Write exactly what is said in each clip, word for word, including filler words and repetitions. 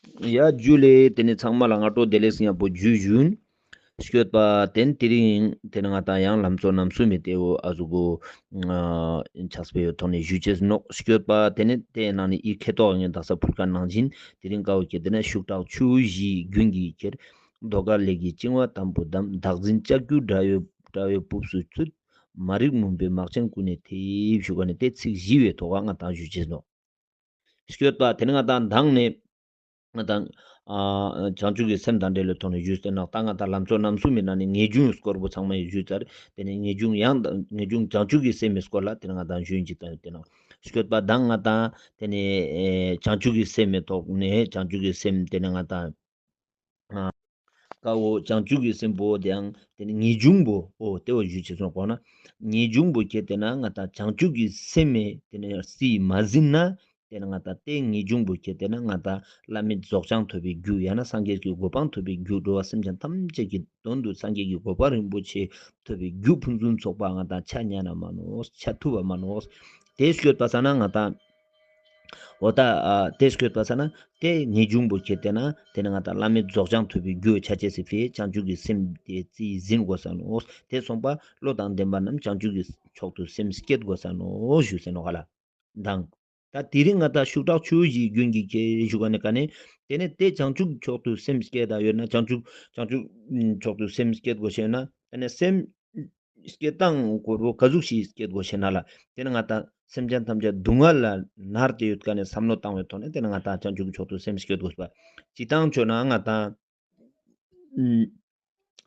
ཡ་ཇུ་ལེ། ཏེ་ནེ་ཚང་མ་ལ་སྔ་དྲོ་བདེ་ལེགས་ཡང་པོ་ཇུ་ཞུན། སྐྱོད་པ་ཏེ་ནེ་དེ་རིང་ཏེ་ནེ་ང་ཏང་ཡང་ལམ་གཙོ་རྣམ་གསུམ་མི་ཏེ་བོ་ཨ་ཟུག་གོ་ཆགས་པའི་ཐོག་ནེ་ཞུ་ཅེས་ནོག། སྐྱོད་པ་ཏེ་ནེ་ཏེ་ནང་ནེ་ཨི་ཁེ་ཏོག་ཡང་དག་ས་ཕུལ་ཁན་ནང་བཞིན་དེ་རིང་ཀ་བོ་ཁྱེར་ཏེ་ན་ཤུགས་དྲག་ཆུ་བོ་བཞིའི་རྒྱུན་གྱིས་ཁྱེར། ཟློས་གར་ལས་ཀྱི་བཅིང་བ་དམ་པོ་བསྡམས། བདག་འཛིན་ལྕགས་ཀྱུ་དྲ་བའི་དྲ་བའི་སྦུབས་སུ་ཚུད། མ་རིག་མུན་པའི་སྨག་ཆེན་ཀུན་ནས་འཐིབས། ཞུ་ཁན་ནི་ཏེ་ཚིག་བཞི་བའི་ཐོག་ང་ཏང་ཞུ་ཅེས་ནོག། སྐྱོད་པ་ཏེ་ནེ་ང་ཏང་མདང་ནེ་ང་ཏང་ཨ་བྱང་ཆུབ་ཀྱི་སེམས་དང་འབྲེལ་བའི་ཐོག་ནེ་ཞུས་ཏེ་ནོག། ད་ང་ཏང་ལམ་གཙོ་རྣམ་གསུམ་མི་ནང་ནེ་ངེས་འབྱུང་སྐོར་པོ་ཚང་མ་ཞུས་ཚར། ཏེ་ནེ་ངེས་འབྱུང་ཡང་ངེས་འབྱུང་བྱང་ཆུབ་ཀྱི་སེམས་མི་སྐོར་ལ་ཏེ་ནེ་ང་ཏང་ཞུ་ཡིན་ཅིག་ཏང་ཡོད་ཏེ་ནོག། སྐྱོད་པ་མདང་ང་ཏང་ཏེ་ནེ་ཨེ་བྱང་ཆུབ་ཀྱི་སེམས་མི་ཐོག་ནེ་བྱང་ཆུབ་ཀྱི་སེམས་ཏེ་ནེ་ང་ཏང་ཨ་ཀ་བོ་བྱང་ཆུབ་ཀྱི་སེམས་པོ་ཏེའང་ཏེ་ནེ་ངེས་འབྱུང་པོ་འོ་ཏེ་བོ་ཞུ་ཅེས་སོང་གོ་ན། ངེས་འབྱུང་པོ་ཁྱེར་ཏེ་ན་ང་ཏང་བྱང་ཆུབ་ཀྱི་སེམས་མེ་ཏེ་ནེ་རྩིས་མ་ཟིན་ན་ཏེ་ནེ་ང་ཏང་ཏེ་ངེས་འབྱུང་པོ་ཁྱེར་ཏེ་ན་ང་ཏང་བླ་མེད་རྫོགས་བྱང་ཐོབ་པའི་རྒྱུ་ཡང་ན་སངས་རྒྱས་ཀྱི་གོ་འཕང་ཐོབ་པའི་རྒྱུ་འགྲོ་བ་སེམས་ཅན་ཐམས་ཅད་ཀྱི་དོན་དུ་སངས་རྒྱས་ཀྱི་གོ་འཕང་རིན་པོ་ཆེ་ཐོབ་པའི་རྒྱུ་ཕུན་སུམ་ཚོགས་པ་ང་ཏང་ཆ་ཉན་ན་མ་ནོག། ཆ་ཐུབ་པ་མ་ནོག། ཏེ་སྐྱོད་པ་ས་ན་ང་ཏང་འོ་ད་ཨ་ཏེ་སྐྱོད་པ་ས་ན་ཏེ་ངེས་འབྱུང་པོ་ཁྱེར་ཏེ་ན་ཏེ་ནེ་ང་ཏང་བླ་མེད་རྫོགས་བྱང་ཐོབ་པའི་རྒྱུ་ཆ་ཅེས་སི་ཕིའ་བྱང་ཆུབ་ཀྱི་སེམས་ཏེ་རྩིས་ཟིན་དགོས་ས་ནོག། ཏེ་སོང་པ་བློ་དང་ལྡན་པ་རྣམས་བྱང་ཆུབ་ཀྱི་མཆོག་ཏུ་སེམས་བསྐྱེད་དགོས་ས་ནོག་ཞུས་ཏེ་ནོག་ག་ལ། མདང་། ད་དེ་རིང་ང་ཏང་ཤུགས་དྲག་ཆུ་བོ་བཞིའི་རྒྱུན་གྱིས་ཁྱེར་ཞུ་ཁན་ནི་ཀ་ནེ་ཏེ་ནེ་ཏེ་བྱང་ཆུབ་མཆོག་ཏུ་སེམས་བསྐྱེད་ད་ཡོད་ན་བྱང་ཆུབ་བྱང་ཆུབ་མཆོག་ཏུ་སེམས་བསྐྱེད་དགོས་ཤེ་ན་ཏེ་ནེ་སེམས་བསྐྱེད་སྟངས་སྐོར་བོ་ག་ཟུག་ཞིག་བསྐྱེད་དགོས་ཤེ་ན་ལ། ཏེ་ནེ་ང་ཏང་སེམས་ཅན་ཐམས་ཅད་སྡུག་བསྔལ་ལ་མནར་ཏེ་ཡོད་ཁན་ནི་བསམ་བློ་བཏང་བའི་ཐོག་ནེ་ཏེ་ནེ་ང་ཏང་བྱང་ཆུབ་མཆོག་ཏུ་སེམས་བསྐྱེད་དགོས་པ། སྤྱིར་བཏང་ཆོས་ན་ང་ཏང་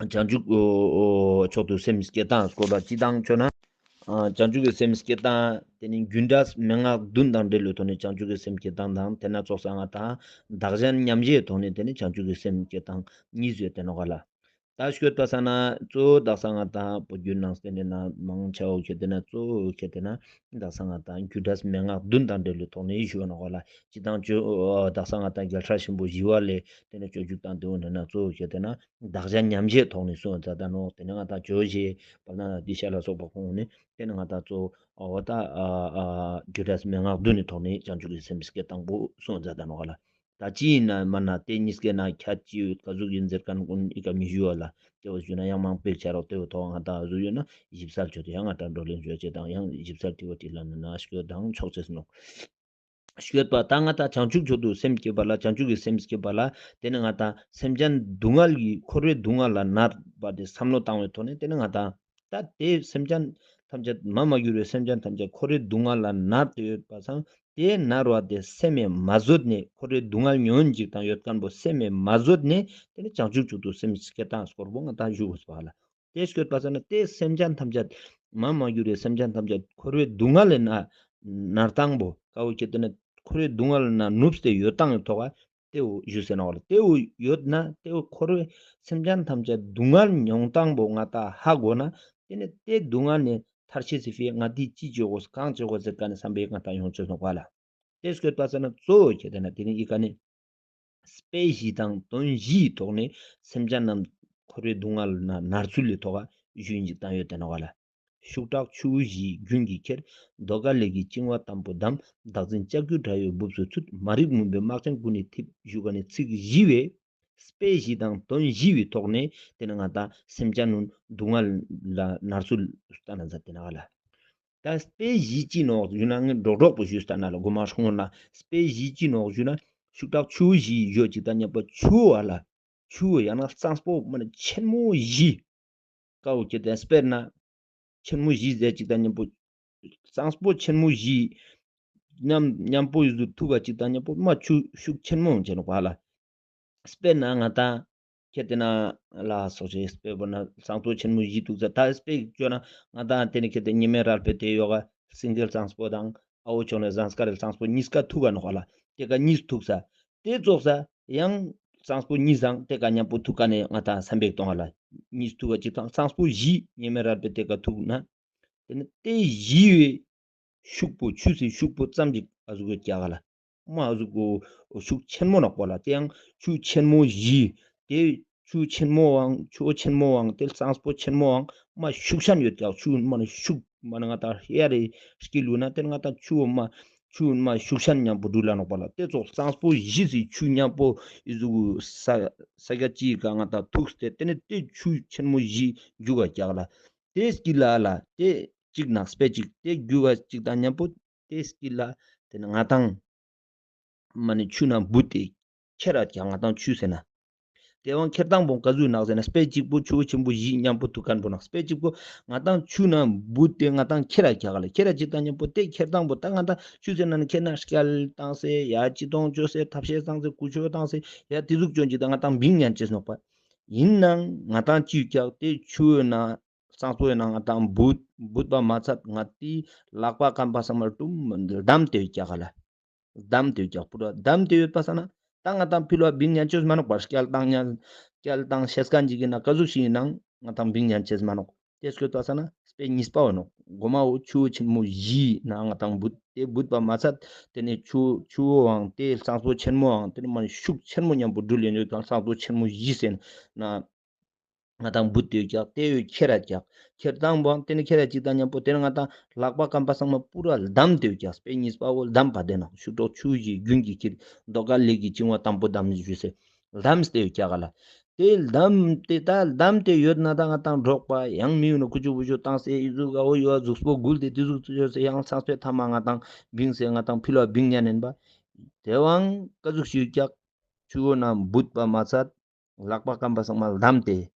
བྱང་ཆུབ་མཆོག་ཏུ་སེམས་བསྐྱེད་སྟངས་སྐོར་ལ་སྤྱིར་བཏང་ཆོས་ན་བྱང་ཆུབ་ཀྱི་སེམས་བསྐྱེད་སྟངས་ཏེ་ནེ་རྒྱུ་འབྲས་མན་ངག་བདུན་དང་འབྲེལ་བའི་ཐོག་ནེ་བྱང་ཆུབ་ཀྱི་སེམས་བསྐྱེད་སྟངས་དང་ཏེ་ནེ་ཚོགས་ས་ང་ཏང་བདག་གཞན་མཉམ་བརྗེའི་ཐོག་ནེ་ཏེ་ནེ་བྱང་ཆུབ་ཀྱི་སེམས་བསྐྱེད་སྟངས་གཉིས་ཡོད་ཏེ་ནོག་ག་ལ། ད་སྐྱོད་པ་ས་ན་གཙོ་བོ་དག་ས་ང་ཏང་བོད་བརྒྱུད་ནང་བསྟན་ཏེ་ན་མང་ཆེ་བོ་ཁྱེར་ཏེ་ན་གཙོ་བོ་ཁྱེར་ཏེ་ན་དག་ས་ང་ཏང་རྒྱུ་འབྲས་མན་ངག་བདུན་དང་འབྲེལ་བའི་ཐོག་ནེ་ཞུ་བ་ནོག་ག་ལ། སྤྱིར་བཏང་ཆོས་དག་ས་ང་ཏང་རྒྱལ་སྲས་ཆེན་པོ་ཞི་བ་ལྷས་ཏེ་ནེ་སྤྱོད་འཇུག་དང་ཏེ་བོ་ནེ་ན་གཙོ་བོ་ཁྱེར་ཏེ་ན་བདག་གཞན་མཉམ་བརྗེའི་ཐོག་ནེ་གསུངས་མཛད་ད་ནོག། ཏེ་ནེ་ང་ཏང་ཇོ་བོ་རྗེ་དཔལ་ལྡན་ཨ་ཏི་ཤ་ལ་སོགས་པ་ཁོང་ནེ་ཏེ་ནེ་ང་ཏང་གཙོ་བོ་འོ་ད་ཨ་ཨ་རྒྱུ་འབྲས་མན་ངག་བདུན་ནི་ཐོག་ནེ་བྱང་ཆུབ་ཀྱི་སེམས་བསྐྱེད་སྟངས་པོ་གསུངས་མཛད་ད་ནོག་ག་ལ། ད་ཅི་ཡིན་ན་མ་ན་ཏེ་གཉིས་ཀའི་ནང་ཁྱད་ཅི་ཡོད་ག་ཟུག་ཡིན་ཟེར་ཁན་ཀུན་ཨི་ཀ་མི་ཞུ་བ་ལ། ཏེ་བོ་ཞུ་ན་ཡང་མང་པོ་ཆ་རོགས་ཏེ་བོ་ཐོག་ང་ཏང་ཟུག་ཡོད་ན་ཞིབ་གསལ་ཆོས་ཏེ་ཡང་ང་ཏང་བགྲོ་གླེང་ཞུ་ཅེས་དང་ཡང་ཞིབ་གསལ་དྲི་བ་དྲིས་ལན་ན་སྐྱོད་དང་ཆོག་ཅེས་ནོག། སྐྱོད་པ་ད་ང་ཏང་བྱང་ཆུབ་མཆོག་ཏུ་སེམས་བསྐྱེད་པ་ལ་བྱང་ཆུབ་ཀྱི་སེམས་བསྐྱེད་པ་ལ་ཏེ་ནེ་ང་ཏང་སེམས་ཅན་སྡུག་བསྔལ་གྱི་འཁོར་བའི་སྡུག་བསྔལ་ལ་མནར་བ་ཏེ་བསམ་བློ་བཏང་བའི་ཐོག་ནེ་ཏེ་ནེ་ང་ཏང་ད་ཏེ་སེམས་ཅན་ཐམས་ཅད་མ་མ་གྱུར་བའི་སེམས་ཅན་ཐམས་ཅད་འཁོར་བའི་སྡུག་བསྔལ་ལ་མནར་ཏེ་ཡོད་པ་སང་ཏེ་མནར་བ་ཏེ་སེམས་མེ་མ་བཟོད་ནེ་འཁོར་བའི་སྡུག་བསྔལ་མྱོང་ཅིག་དང་ཡོད་ཁན་པོ་སེམས་མེ་མ་བཟོད་ནེ་ཏེ་ནེ་བྱང་ཆུབ་མཆོག་ཏུ་སེམས་བསྐྱེད་སྟངས་སྐོར་པོ་ང་ཏང་ཞུ་དགོས་པ་ལ། ཏེ་སྐྱོད་པ་ས་ན་ཏེ་སེམས་ཅན་ཐམས་ཅད་མ་མ་གྱུར་བའི་སེམས་ཅན་ཐམས་ཅད་འཁོར་བའི་སྡུག་བསྔལ་ལ་མནར་སྟངས་པོ་ཀ་བོ་ཁྱེར་ཏེ་ན་འཁོར་བའི་སྡུག་བསྔལ་ལ་ནུབ་སྟེ་ཡོད་སྟངས་ཡོད་ཐོག་ག་ཏེ་བོ་ཞུས་ཟེར་ན་བ་ལ། ཏེ་བོ་ཡོད་ན་ཏེ་བོ་འཁོར་བའི་སེམས་ཅན་ཐམས་ཅད་སྡུག་བསྔལ་མྱོང་སྟངས་པོ་ང་ཏང་ཧ་གོ་ན་ཏེ་ནེ་ཏེ་སྡུག་བསྔལ་ནེ་ཐར་ཅེས་སི་ཕིའ་ང་ཏི་ཅི་ཅོ་དགོས་གང་ཅོ་དགོས་ཟེར་ཁན་ནི་བསམ་པའི་ང་ཏང་ཡོང་ཅེས་ནོག་པ་ལ། ཏེ་སྐྱོད་པ་ས་ན་གཙོ་བོ་ཁྱེར་ཏེ་ན་ཏེ་ནེ་ཨི་ཀ་ནེ་དཔེ་བཞི་དང་དོན་བཞིའི་ཐོག་ནེ་སེམས་ཅན་རྣམས་འཁོར་བའི་སྡུག་བསྔལ་ན་མནར་ཚུལ་ལི་ཐོག་ག་ཞུ་ཡིན་ཅིག་ཏང་ཡོད་ཏེ་ནོག་ག་ལ། ཤུགས་དྲག་ཆུ་བོ་བཞིའི་རྒྱུན་གྱིས་ཁྱེར། ཟློས་གར་ལས་ཀྱི་བཅིང་བ་དམ་པོ་བསྡམས། བདག་འཛིན་ལྕགས་ཀྱུ་དྲ་བའི་སྦུབས་སུ་ཚུད། མ་རིག་མུན་པའི་སྨག་ཆེན་ཀུན་ནས་འཐིབས། ཞུ་ཁན་ནི་ཚིག་བཞི་བོའི་དཔེ་བཞི་དང་དོན་བཞི་བོའི་ཐོག་ནེ་ཏེ་ནེ་ང་ཏང་སེམས་ཅན་ནི་སྡུག་བསྔལ་ལ་མནར་ཚུལ་སྟན་ན་མཛད་ཏེ་ནོག་ག་ལ། ད་དཔེ་བཞི་ཅི་ནོག་ཞུ་ན་ངས་འགྲོ་གྲོགས་པོ་ཞུས་ཏེ་ན་ལ་གོ་མ་ཧྲོང་ན་དཔེ་བཞི་ཅི་ནོག་ཞུ་ན་ཤུགས་དྲག་ཆུ་བོ་བཞི་ཡོད་ཅིག་དང་མཉམ་པོ་ཆུ་བོ་ལ་ཆུ་བོ་ཡང་ན་གཙང་པོ་མ་ནེ་ཆེན་མོ་བཞི་ཀ་བོ་ཁྱེར་ཏེ་དཔེར་ན་ཆེན་མོ་བཞི་ཟེར་ཅིག་དང་མཉམ་པོ་གཙང་པོ་ཆེན་མོ་བཞི་མཉམ་མཉམ་པོ་ཡོད་ཐུག་པ་ཅིག་དང་མཉམ་པོ་མ་ཆུ་ཤུགས་ཆེན་མོ་ཡོང་ཅེས་ནོག་པ་ལ། དཔེར་ན་ང་ཏང་ཁྱེར་ཏེ་ན་ལ་སོགས་ཅེས་དཔེ་བོ་ན་གཙང་པོ་ཆེན་མོ་བཞི་ཐུག་ས་ད་དཔེ་བཅོ་ན་ང་ཏང་ཏེ་ནེ་ཁྱེར་ཏེ་ཉི་མའི་རལ་པའི་ཏེ་ཡོག་ག་སེང་གེ་གཙང་པོ་དང་ཨ་བོ་ཕྱོགས་ནེ་ཟངས་དཀར་གཙང་པོ་གཉིས་ཀ་ཐུག་ག་ནོག་པ་ལ། ཏེ་ཀ་གཉིས་ཐུག་ས་ཏེ་ཙོགས་ས་ཡང་གཙང་པོ་གཉིས་སང་ཏེ་ཀ་མཉམ་པོ་ཐུག་ཀ་ནེ་ང་ཏང་བསམ་པའི་གཏོང་བ་ལ་གཉིས་ཐུག་པ་ཅིག་དང་གཙང་པོ་བཞི་ཉི་མའི་རལ་པའི་ཏེ་ཀ་ཐུག་ན་ཏེ་ནེ་ཏེ་བཞི་བའི་ཤུགས་པོ་ཆུ་སི་ཤུགས་པོ་ཙམ་ཅིག་ཨ་ཟུག་གི་རྒྱག་ག་ལ་མ་ཨ་ཟུག་གི་ཤུགས་ཆེན་མོ་ནོག་པ་ལ། ཏེ་ཡང་ཆུ་ཆེན་མོ་བཞི་ཏེ་ཆུ་ཆེན་མོ་བང་ཆུ་ཆེན་མོ་བང་ཏེ་གཙང་པོ་ཆེན་མོ་བང་མ་ཤུགས་ཤན་ཡོད་ཀྱག་ཆུ་མ་ནེ་ཤུགས་མ་ནེ་ང་ཏང་ཧེ་རེ་སྐྱིལ་ལུ་ན་ཏེ་ང་ཏང་ཆུ་མ་ ཆུ་མ་ཤུགས་ཅན་ཉམ་པོ་དྲུལ་ལ་ནོག་པ་ལ། ཏེ་ཙོགས་སངས་པོ་བཞི་སི་ཆུ་ཉམ་པོ་ཨི་ཟུག་ས་ས་ག་ཅིག་ག་ང་ཏང་ཐུག་སྟེ་ཏེ་ནེ་ཏེ་ཆུ་ཆེན་མོ་བཞི་རྒྱུག་ག་རྒྱག་ལ། ཏེ་སྐྱིད་ལ་ལ་ཏེ་ཅིག་ན་སྤེ་ཅིག་ཏེ་རྒྱུག་ག་ཅིག་དང་ཉམ་པོ་ཏེ་སྐྱིད་ལ་ཏེ་ནེ་ང་ཏང་མ་ནེ་ཆུ་ནང་བུད་དེ་ཁྱེར་ར་རྒྱག་ང་ཏང་ཆུ་ཟེར་ན། ཏེ་བང་ཁྱེར་སྟངས་པོ་ག་ཟུག་ནོག་ཟེར་ན་སྤེ་གཅིག་པོ་ཆུ་བོ་ཆེན་པོ་བཞི་ཉམ་པོ་ཐུག་ཁན་པོ་ནོག། སྤེ་གཅིག་པོ་ང་ཏང་ཆུ་ནང་བུད་དེ་ང་ཏང་ཁྱེར་ར་རྒྱག་ལ། ཁྱེར་ར་ཅིག་དང་ཉམ་པོ་ཏེ་ཁྱེར་སྟངས་པོ་ད་ང་ཏང་ཆུ་ཟེར་ན་ནི་ཁྱེར་ན་སྐྱལ་བཏང་སེ་ཡ་ཅི་ཏོང་ཅོ་སེ་ཐབས་ཤེས་བཏང་སེ་ཀུ་ཅོ་བཏང་སེ་ཡ་ཏེ་ཟུག་ཅོ་ཅིག་དང་ང་ཏང་བིང་ཉན་ཅེས་ནོག་པ། ཨིན་ནའང་ང་ཏང་ཅི་རྒྱག་ཏེ་ཆུ་ན་སངས་པོ་ཡོད་ན་ང་ཏང་བུད་བུད་པ་མ་ཚད་ང་ཏི་ལག་པ་རྐང་པ་ཚང་མ་ལ་ཏུམ་བསྡམས་ཏེ་རྒྱག་ག་ལ། བསྡམས་ཏེ་རྒྱག་པུ་ར་བསྡམས་ཏེ་ཡོད་པ་ས་ན་ད་ང་ཏང་ཕི་ལོག་བིང་ཉན་ཅེས་མ་ནོག་པ། སྐྱལ་བཏང་ཉན་སྐྱལ་བཏང་ཤེས་ཁན་ཅིག་ཨིན་ན་ག་ཟུག་ཞིག་ཨིན་ནའང་ང་ཏང་བིང་ཉན་ཅེས་མ་ནོག། ཏེ་སྐྱོད་པ་ས་ན་སྤེ་གཉིས་པ་བོ་ནོག། གོ་མ་བོ་ཆུ་བོ་ཆེན་མོ་བཞི་ན་ང་ཏང་བུད་དེ་བུད་པ་མ་ཚད་ཏེ་ནེ་ཆུ་ཆུ་བོའང་ཏེ་སངས་པོ་ཆེན་མོའང་ཏེ་ནེ་མ་ཤུགས་ཆེན་མོ་ཉམ་པོ་དྲུལ་ཡོད་ཀྱང་སངས་པོ་ཆེན་མོ་བཞི་ཟེར་ན། ང་ཏང་བུད་དེ་རྒྱག་ཏེ་ཡོད་ཁྱེར་ར་རྒྱག། ཁྱེར་སྟངས་པོའང་ཏེ་ནེ་ཁྱེར་ར་ཅིག་དང་ཉམ་པོ་ཏེ་ནེ་ང་ཏང་ལག་པ་རྐང་པ་ཚང་མ་པུ་ར་བསྡམས་ཏེ་རྒྱག། སྤེ་གཉིས་པ་བོ་བསྡམས་པ་ཏེ་ནེ་ཤུགས་དྲག་ཆུ་བཞི་རྒྱུན་གྱི་ཁྱེར་རྡོ་ཀ་ལེགས་ཀྱི་བྱིང་བ་དང་པོ་བསྡམས་ཞུས་སེ་བསྡམས་ཏེ་རྒྱག་ག་ལ། ཏེ་བསྡམས་ཏེ་ད་བསྡམས་ཏེ་ཡོད་ན་ད་ང་ཏང་འགྲོགས་པ་ཡང་མི་ཡོད་ན་ཀུ་ཅོ་བུ་ཅོ་བཏང་སེ་ཨི་ཟུག་ག་འོ་ཡོད་གཟུགས་པོ་འགུལ་ཏེ་ཏེ་ཟུག་ཅོས་སེ་ཡང་ཚང་སྤེ་ཐ་མ་ང་ཏང་བིང་སེ་ང་ཏང་ཕི་ལོག་བིང་ཉན་ཨིན་པ། ཏེ་བང་ག་ཟུག་ཞིག་རྒྱག་ཆུ་བོ་ན་བུད་པ་མ་ཚད། ལག་པ་རྐང་པ་ཚང་མ་བསྡམས་ཏེ།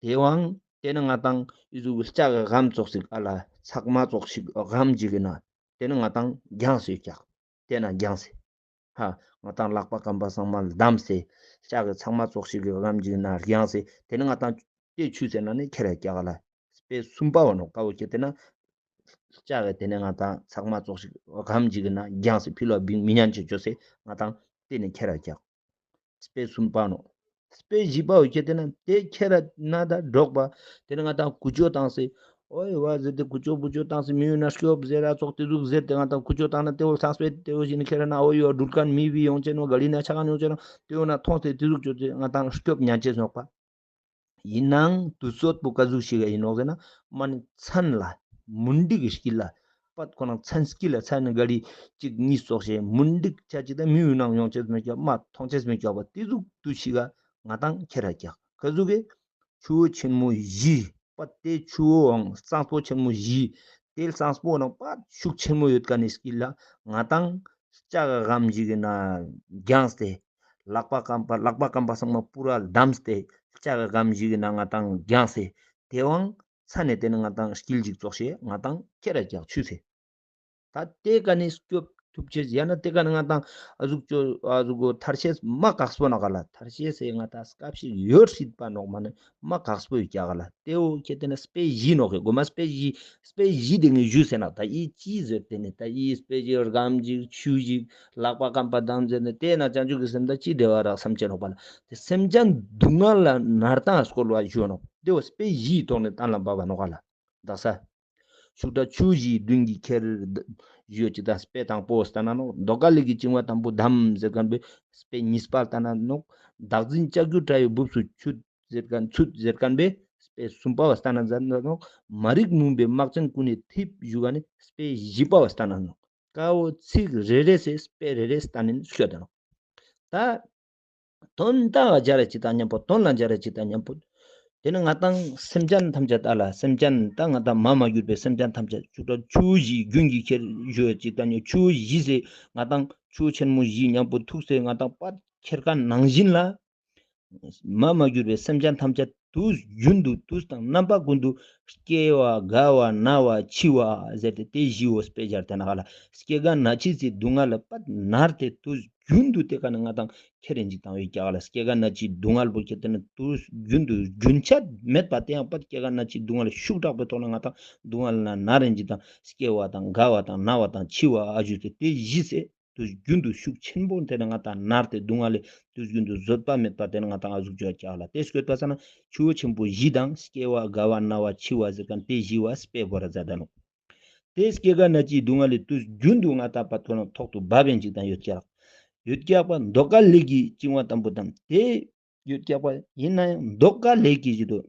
ཏེ་བང་ཏེ་ནེ་ང་ཏང་ཨི་ཟུག་ལྕགས་ཀྱི་སྒམ་ཙོགས་ཤིག་ཨ་ལ་ཚག་མ་ཙོགས་ཤིག་སྒམ་ཅིག་གི་ནང་ཏེ་ནེ་ང་ཏང་རྒྱངས་སེ་རྒྱག། ཏེ་ནེ་རྒྱངས་སེ། ཧ་ང་ཏང་ལག་པ་རྐང་པ་ཚང་མ་བསྡམས་སེ་ལྕགས་ཀྱི་ཚག་མ་ཙོགས་ཤིག་གི་སྒམ་ཅིག་གི་ནང་རྒྱངས་སེ་ཏེ་ནེ་ང་ཏང་ཏེ་ཆུ་ཟེར་ན་ནི་ཁྱེར་ར་རྒྱག་ག་ལ། སྤེ་གསུམ་པ་བོ་ནོག་ཀ་བོ་ཁྱེར་ཏེ་ན། ལྕགས་ཀྱི་ཏེ་ནེ་ང་ཏང་ཚག་མ་ཙོགས་ཤིག་སྒམ་ཅིག་གི་ནང་རྒྱངས་སེ་ཕི་ལོག་བིང་མི་ཉན་ཅེས་ཅོས་སེ་ང་ཏང་ཏེ་ནེ་ཁྱེར་ར་རྒྱག། སྤེ་གསུམ་པ་ནོག། སྤེ་བཞི་པ་བོ་ཁྱེར་ཏེ་ན་ཏེ་ཁྱེར་ར་ན་ད་འགྲོགས་པ་ཏེ་ནེ་ང་ཏང་ཀུ་ཅོ་བཏང་སེ་འོ་ཡོ་བ་ཟེར་ཏེ་ཀུ་ཅོ་བུ་ཅོ་བཏང་སེ་མི་ཡོད་ན་སྐྱོབ་ཟེར་ར་ཙོགས་ཏེ་ཟུག་ཟེར་ཏེ་ང་ཏང་ཀུ་ཅོ་བཏང་ན་ཏེ་བོ་ཚང་སྤེ་ཏེ་བོ་ཞིག་ནི་ཁྱེར་ར་ན་འོ་ཡོ་དྲུལ་ཁན་མི་བི་ཡོང་ཅེས་ནོ་ག་ལི་ན་ཆ་ཁན་ཡོང་ཅེས་ནོ་ཏེ་བོ་ན་མཐོང་སྟེ་ཏེ་ཟུག་ཅོས་ཏེ་ང་ཏང་སྐྱོབ་ཉན་ཅེས་ནོག་པ། ཨིན་ནའང་དུས་ཚོད་པོ་ག་ཟུག་ཞིག་ཨིན་ནོག་ཟེར་ན་མ་ནེ་མཚན་ལ་མུན་དིག་གི་དཀྱིལ་ལ་པད་ཁོ་ན་མཚན་དཀྱིལ་ལ་མཚན་ག་ལི་ཅིག་གཉིས་ཙོགས་ཤིག་མུན་དིག་ཆ་ཅིག་དང་མི་ཡུལ་ནང་ཡོང་ཅེས་མི་སྐྱོབ་མ་མཐོང་ཅེས་མི་སྐྱོབ་པ་ཏེ་ཟུག་དུས་ཤིག་ག་ང་ཏང་ཁྱེར་ར་རྒྱག། ག་ཟུག་གི་ཆུ་བོ་ཆེན་མོ་བཞི་པད་ཏེ་ཆུ་བོའང་གཙང་པོ་ཆེན་མོ་བཞི་ཏེ་གཙང་པོ་ནང་པད་ཤུགས་ཆེན་མོ་ཡོད་ཁན་ནི་དཀྱིལ་ལ་ང་ཏང་ལྕགས་ཀྱི་སྒམ་ཞིག་གི་ནང་རྒྱངས་ཏེ། ལག་པ་རྐང་པ་ལག་པ་རྐང་པ་ཚང་མ་པུ་ར་བསྡམས་ཏེ་ལྕགས་ཀྱི་སྒམ་ཞིག་གི་ནང་ང་ཏང་རྒྱངས་སེ་ཏེ་བང་ཚ་ནེ་ཏེ་ནེ་ང་ཏང་དཀྱིལ་ཅིག་ཙོགས་ཤིག་ང་ཏང་ཁྱེར་ར་རྒྱག་ཆུ་སེ། ད་ཏེ་ཀ་ནེ་སྐྱོབ་ཐུབ་ཅེས་ཡང་ན་ཏེ་ཀ་ནེ་ང་ཏང་ཨ་ཟུག་ཅོ་ཨ་ཟུག་གོ་ཐར་ཤེས་མ་དཀགས་པོ་ནོག་ག་ལ། ཐར་ཤེས་སེ་ང་ཏང་སྐབས་ཤིག་ཡོད་སྲིད་པ་ནོག་མ་ནེ་མ་དཀགས་པོ་ཡོད་ཀྱག་ག་ལ། ཏེ་བོ་ཁྱེར་ཏེ་ན་སྤེ་བཞི་ནོག་གི་གོ་མ་སྤེ་བཞི་སྤེ་བཞི་ཏེ་ངས་ཞུས་ཟེར་ན་ད་ཨི་ཅི་ཟེར་ཏེ་ནི་ད་ཨི་སྤེ་བཞི་སྒམ་ཅིག་ཆུ་ཞིག་ལག་པ་རྐང་པ་བསྡམས་ཟེར་ནི་ཏེ་ན་བྱང་ཆུབ་ཀྱི་སེམས་དང་ཅི་འབྲེལ་བ་རག་བསམ་ཅེས་ནོག་པ་ལ། ཏེ་སེམས་ཅན་སྡུག་བསྔལ་ལ་ནར་ཏང་སྐོར་ལ་ཞུ་ནོག། ཏེ་བོ་སྤེ་བཞིའི་ཐོག་ནེ་གཏན་ལ་འབབ་པ་ནོག་ག་ལ། དག་ས། ཤུགས་དྲག་ཆུ་བཞི་མདུན་གྱི་ཁྱེར་ཞུ་ཅིག་དང་སྤེ་དང་པོ་སྟན་ན་ནོག། རྡོ་ཀ་ལེགས་ཀྱི་བྱིང་བ་དང་པོ་བསྡམས་ཟེར་ཁན་པོ་སྤེ་གཉིས་པ་སྟན་ན་ནོག། བདག་འཛིན་ལྕགས་ཀྱུ་དྲ་ཡི་སྦུབས་སུ་ཚུད་ཟེར་ཁན་ཚུད་ཟེར་ཁན་པོ་སྤེ་གསུམ་པ་བ་སྟན་ན་ཟེར་ནོག། མ་རིག་མུན་པའི་སྨག་ཆེན་ཀུན་ནས་འཐིབས་ཞུ་ཁན་ནི་སྤེ་བཞི་པ་བ་སྟན་ན་ནོག། ཀ་བོ་ཚིག་རེ་རེ་སེ་སྤེ་རེ་རེ་སྟན་ནེ་ཤོད་ད་ནོག། ད་དོན་དག་སྦྱར་ར་ཅིག་དང་མཉམ་པོ་དོན་ལ་སྦྱར་ར་ཅིག་དང་མཉམ་པོ། ཏེ་ནེ་ང་ཏང་སེམས་ཅན་ཐམས་ཅད་ད་ལ་སེམས་ཅན་ད་ང་ཏང་མ་མ་གྱུར་པའི་སེམས་ཅན་ཐམས་ཅད་ཆུ་བཞི་རྒྱུན་གྱི་ཁྱེར་ཞུ་ཅིག་དང་ཆུ་བཞི་སེ་ང་ཏང་ཆུ་ཆེན་མོ་བཞི་མཉམ་པོ་ཐུག་སེ་ང་ཏང་པད་ཁྱེར་ཁན་ནང་བཞིན་ལ། མ་མ་གྱུར་པའི་སེམས་ཅན་ཐམས་ཅད་དུས་རྒྱུན་དུ་དུས་དང་རྣམ་པ་ཀུན་ཏུ་སྐྱེ་བ་རྒ་བ་ན་བ་འཆི་བ་ཟེར་ཏེ་ཏེ་བཞི་བོ་སྤེ་རྒྱལ་ཏེ་ན་ག་ལ་སྐྱེ་རྒ་ན་འཆི་སི་སྡུག་བསྔལ་ལ་པད་མནར་ཏེ་དུས་རྒྱུན་དུ་ཏེ་ཀ་ནེ་ང་ཏང་ཁྱེར་རེ་ཅིག་དང་ཡོད་ཀྱག་ག་ལ། སྐྱེ་རྒ་ན་འཆིའི་སྡུག་བསྔལ་པོ་ཁྱེར་ཏེ་ན་དུས་རྒྱུན་དུ་རྒྱུན་ཆད་མེད་པ་ཏེ་ཡང་པད་སྐྱེ་རྒ་ན་འཆིའི་སྡུག་བསྔལ་ཤུགས་དྲག་པོའི་ཐོག་ནེ་ང་ཏང་སྡུག་བསྔལ་ན་མནར་རེ་ཅིག་དང་སྐྱེ་བ་དང་རྒ་བ་དང་ན་བ་དང་འཆི་བ་ཨ་ཞུ་སྟེ་ཏེ་བཞི་སེ། དུས་རྒྱུན་དུ་ཤུགས་ཆེན་པོ་ཏེ་ནེ་ང་ཏང་མནར་ཏེ་སྡུག་བསྔལ་ལས་དུས་རྒྱུན་དུ་བཟོད་པ་མེད་པ་ཏེ་ནེ་ང་ཏང་ཨ་ཟུག་ཅོ་ཀྱག་ལ། ཏེ་སྐྱོད་པ་ས་ན་ཆུ་བོ་ཆེན་པོ་བཞི་དང་སྐྱེ་བ་རྒ་བ་ན་བ་འཆི་བ་ཟེར་ཁན་ཏེ་བཞི་བ་སྤེ་བོར་ར་མཛད་ད་ནོག། ཏེ་སྐྱེ་རྒ་ན་འཆིའི་སྡུག་བསྔལ་ལས་དུས་རྒྱུན་དུ་ང་ཏང་པད་ཁོ་ན་ཐོག་ཏུ་བབ་ཡིན་ཅིག་དང་ཡོད་ཀྱག། ཡོད་ཀྱག་པ་རྡོ་ཀ་ལེགས་ཀྱི་བྱིང་བ་དང་པོ་དང་ཏེ་ཡོད་ཀྱག་པ་ཡིན་ན་ཡང་རྡོ་ཀ་ལེགས་ཀྱི་ཞིག་ཏུ།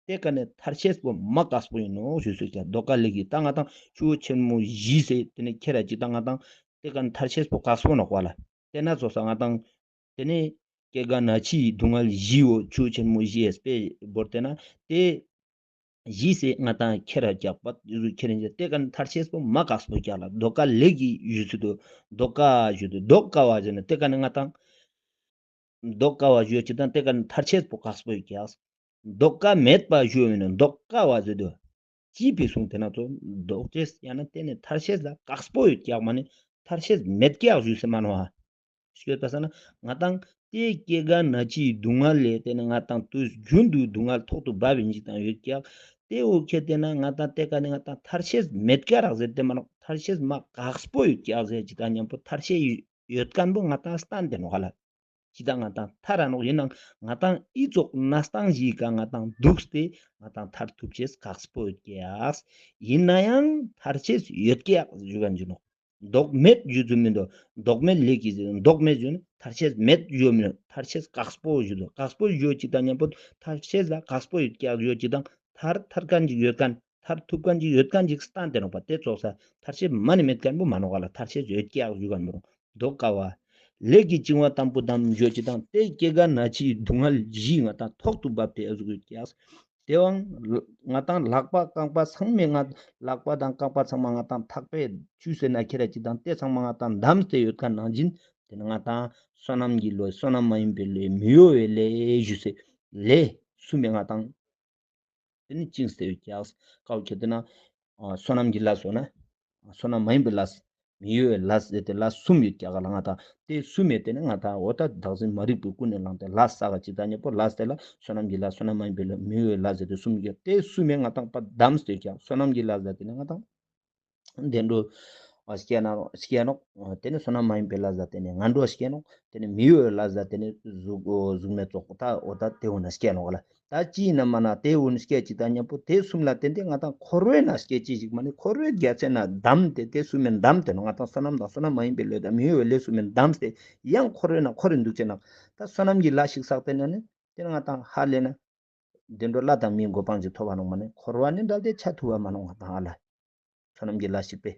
ཏེ་ཀ་ནེ་ཐར་ཤེས་པོ་མ་དཀགས་པོ་ཡིན་ནོག་ཞུ་སུ་ཀྱག། རྡོ་ཀ་ལེགས་ཀྱི་ད་ང་ཏང་ཆུ་བོ་ཆེན་མོ་བཞི་སེ་ཏེ་ནེ་ཁྱེར་ར་ཅིག་ད་ང་ཏང་ ཏེ་ཀ་ནེ་ཐར་ཤེས་པོ་དཀགས་པོ་ནོག་པ་ལ། ཏེ་ན་ཙོགས་ས་ང་དང་ཏེ་ནེ་སྐྱེ་རྒ་ན་འཆིའི་སྡུག་བསྔལ་བཞི་བོ་ཆུ་ཆེན་མོ་བཞི་ཡི་དཔེ་བོར་ཏེ་ན་ཏེ་བཞི་སེ་ང་དང་ཁྱེར་ར་རྒྱག་པ་ཏེ་ཟུག་ཁྱེར་རིན་ཏེ་ཀ་ནེ་ཐར་ཤེས་པོ་མ་དཀགས་པོ་རྒྱག་ལ། ལྡོག་ཀ་ལས་ཀྱི་ཞུ་ཚུལ་དུ་ལྡོག་ཀ་ཞུ་དུ་ལྡོག་ཀ་བ་ཞུ་ན་ཏེ་ཀ་ནེ་ང་དང་ལྡོག་ཀ་བ་ཞུ་ཅིག་དང་ཏེ་ཀ་ནེ་ཐར་ཤེས་པོ་དཀགས་པོ་ཡོད་ཀྱག། ལྡོག་ཀ་མེད་པ་ཞུ་མི་ནོག། ལྡོག་ཀ་བ་ཞུ་དུ་ཅི་པའི་གསུང་ཏེ་ན་ཙོགས་ལྡོག་ཅེས་ཡང་ན་ཏེ་ནེ་ཐར་ཤེས་ལ་དཀགས་པོ་ཡོད་ཀྱག་མ་ནེ་ཐར་ཤེས་མེད་ཀྱག་ཞུ་སེ་མ་ནོག་ཧ། ཤོད་པ་ས་ན་ང་དང་ཏེ་སྐྱེ་རྒ་ན་འཆིའི་སྡུག་བསྔལ་ལས་ཏེ་ནེ་ང་དང་དུས་རྒྱུན་དུ་སྡུག་བསྔལ་ཐོག་ཏུ་བབས་པའི་འཇིག་དང་ཡོད་ཀྱག། ཏེ་འོ་ཁྱེར་ཏེ་ན་ང་དང་ཏེ་ཀ་ནེ་ང་དང་ཐར་ཤེས་མེད་ཀྱག་རག་ཟེར་ཏེ་མ་ནོག། ཐར་ཤེས་མ་དཀགས་པོ་ཡོད་ཀྱག་ཟེར་ཅིག་དང་མཉམ་པོ་ཐར་ཤེས་ཡོད་ཁན་པོ་ང་དང་སྟན་ཏེ་ནོག་ཧ་ལ། ཅིག་དང་ང་དང་ཐར་ར་ནོག་ཡིན་ནའང་ང་དང་འི་ཙོགས་གནས་སྟངས་ཤིག་ག་ང་དང་དུག་སྟེ་ང་དང་ཐར་ཐུབ་ཅེས་དཀགས་པོ་ཡོད་ཀྱག། ཡིན་ནའང་ཐར་ཤེས་ཡོད་ཀྱག་ཞུ་ཁན་ཞུ་ནོག། ལྡོག་མེད་ཞུ་ཚུལ་མི་འདུག། ལྡོག་མེད་ལས་ཀྱི་ལྡོག་མེད་ཞུ་ན་ཐར་ཤེས་མེད་ཞུ་མི་འདུག། ཐར་ཤེས་དཀགས་པོ་ཞུ་འདུག། དཀགས་པོ་ཞུ་ཅིག་དང་མཉམ་པོ་ཐར་ཤེས་ལ་དཀགས་པོ་ཡོད་ཀྱག་ཞུ་ཅིག་དང་ཐར་ཐར་ཁན་ཅིག་ཡོད་ཁན་ཐར་ཐུབ་ཁན་ཅིག་ཡོད་ཁན་ཅིག་སྟན་ཏེ་ནོག་པ། ཏེ་ཙོགས་ས་ཐར་ཤེས་མ་ནེ་མེད་ཁན་པོ་མ་ནོག་ག་ལ། ཐར་ཤེས་ཡོད་ཀྱག་ཞུ་ཁན་པོ་ལྡོག་ཀ་བ། ལས་ཀྱི་བཅིང་བ་དང་པོ་དམ་ཞུ་ཅིག་དང་ཏེ་སྐྱེ་རྒ་ན་འཆིའི་སྡུག་བསྔལ་བཞི་ང་དང་ཐོག་ཏུ་བབས་ཏེ་ཨ་ཟུག་ཡོད་ཀྱག། ཏེ་བོ་ང་དང་ལག་པ་རྐང་པ་ཚང་མའི་ང་ལག་པ་དང་རྐང་པ་ཚང་མ་ང་དང་ཐག་པས་ཆུད་ཟེར་ན་ཁྱེར་ར་ཅིག་དང་ཏེ་ཚང་མ་ང་དང་བསྡམས་ཏེ་ཡོད་ཁན་ནང་བཞིན་ཏེ་ནེ་ང་དང་བསོད་ནམས་ཀྱི་ལས་བསོད་ནམས་མ་ཡིན་པའི་ལས་མི་གཡོ་བའི་ལས་ཞུ་སེ་ལས་གསུམ་མེ་ང་དང་ཏེ་ནེ་བཅིངས་ཏེ་ཡོད་ཀྱག། ཀ་བོ་ཁྱེར་ཏེ་ན་ཨ་བསོད་ནམས་ཀྱི་ལས་སོ་ན་བསོད་ནམས་མ་ཡིན་པའི་ལས། མི་གཡོ་བའི་ལས་ཟེར་ཏེ་ལས་གསུམ་ཡོད་ཀྱག་ག་ལ། ང་དང་ཏེ་གསུམ་མེ་ཏེ་ནེ་ང་དང་འོ་ད་བདག་འཛིན་མ་རིག་པའི་ཀུན་ནས་བསླངས་ཏེ་ལས་བསགས་ཅིག་དང་མཉམ་པོ་ལས་ཏེ་ལ་བསོད་ནམས་ཀྱི་ལས་བསོད་ནམས་མ་ཡིན་པའི་ལས་མི་གཡོ་བའི་ལས་ཟེར་ཏེ་གསུམ་ཡོད་ཀྱག། ཏེ་གསུམ་མེ་ང་དང་པ་བསྡམས་ཏེ་ཡོད་ཀྱག། བསོད་ནམས་ཀྱི་ལས་ཟེར་ཏེ་ནེ་ང་དང་བདེ་འགྲོ་ཨ་སྐྱེ་ན་སྐྱེ་ནོག། ཏེ་ནེ་བསོད་ནམས་མ་ཡིན་པའི་ལས་ཟེར་ཏེ་ནེ་ངན་འགྲོ་སྐྱེ་ནོག། ཏེ་ནེ་མི་གཡོ་བའི་ལས་ཟེར་ཏེ་ནེ་གཟུགས་གཟུགས་མེད་ཙོགས་ད་འོ་ད་ཏེ་འོ་ན་སྐྱེ་ནོག་ག་ལ། ད་ཅི་ཡིན་ན་མ་ན་ཏེ་འོ་ན་སྐྱེ་ཅིག་དང་མཉམ་པོ་ཏེ་གསུམ་ལ་བརྟེན་ཏེ་ང་དང་འཁོར་བའི་ནང་སྐྱེ་ཅེས་ཤིག་མ་ནེ་འཁོར་བའི་རྒྱལ་མཚན་ན་བསྡམས་ཏེ་ཏེ་གསུམ་མེ་བསྡམས་ཏེ་ནོག། ང་དང་བསོད་ནམས་དང་བསོད་ནམས་མ་ཡིན་པའི་ལས་དང་མི་གཡོ་བའི་ལས་གསུམ་མེ་བསྡམས་ཏེ་ཡང་འཁོར་བའི་ནང་འཁོར་རིན་འདུག་ཅེ་ན། ད་བསོད་ནམས་ཀྱི་ལས་ཤིག་བསགས་ཏེ་ན་ནི་ཏེ་ནེ་ང་དང་ཧ་ལས་ན་བདེ་འགྲོ་ལྷ་དང་མིའི་གོ་འཕང་ཅིག་ཐོབ་པ་ནོག་མ་ནེ་འཁོར་བ་ནེ་འདྲལ་ཏེ་ཆ་ཐུབ་པ་མ་ནོག་ང་དང་ཧ་ལ། བསོད་ནམས་ཀྱི་ལས་ཤིག་པས།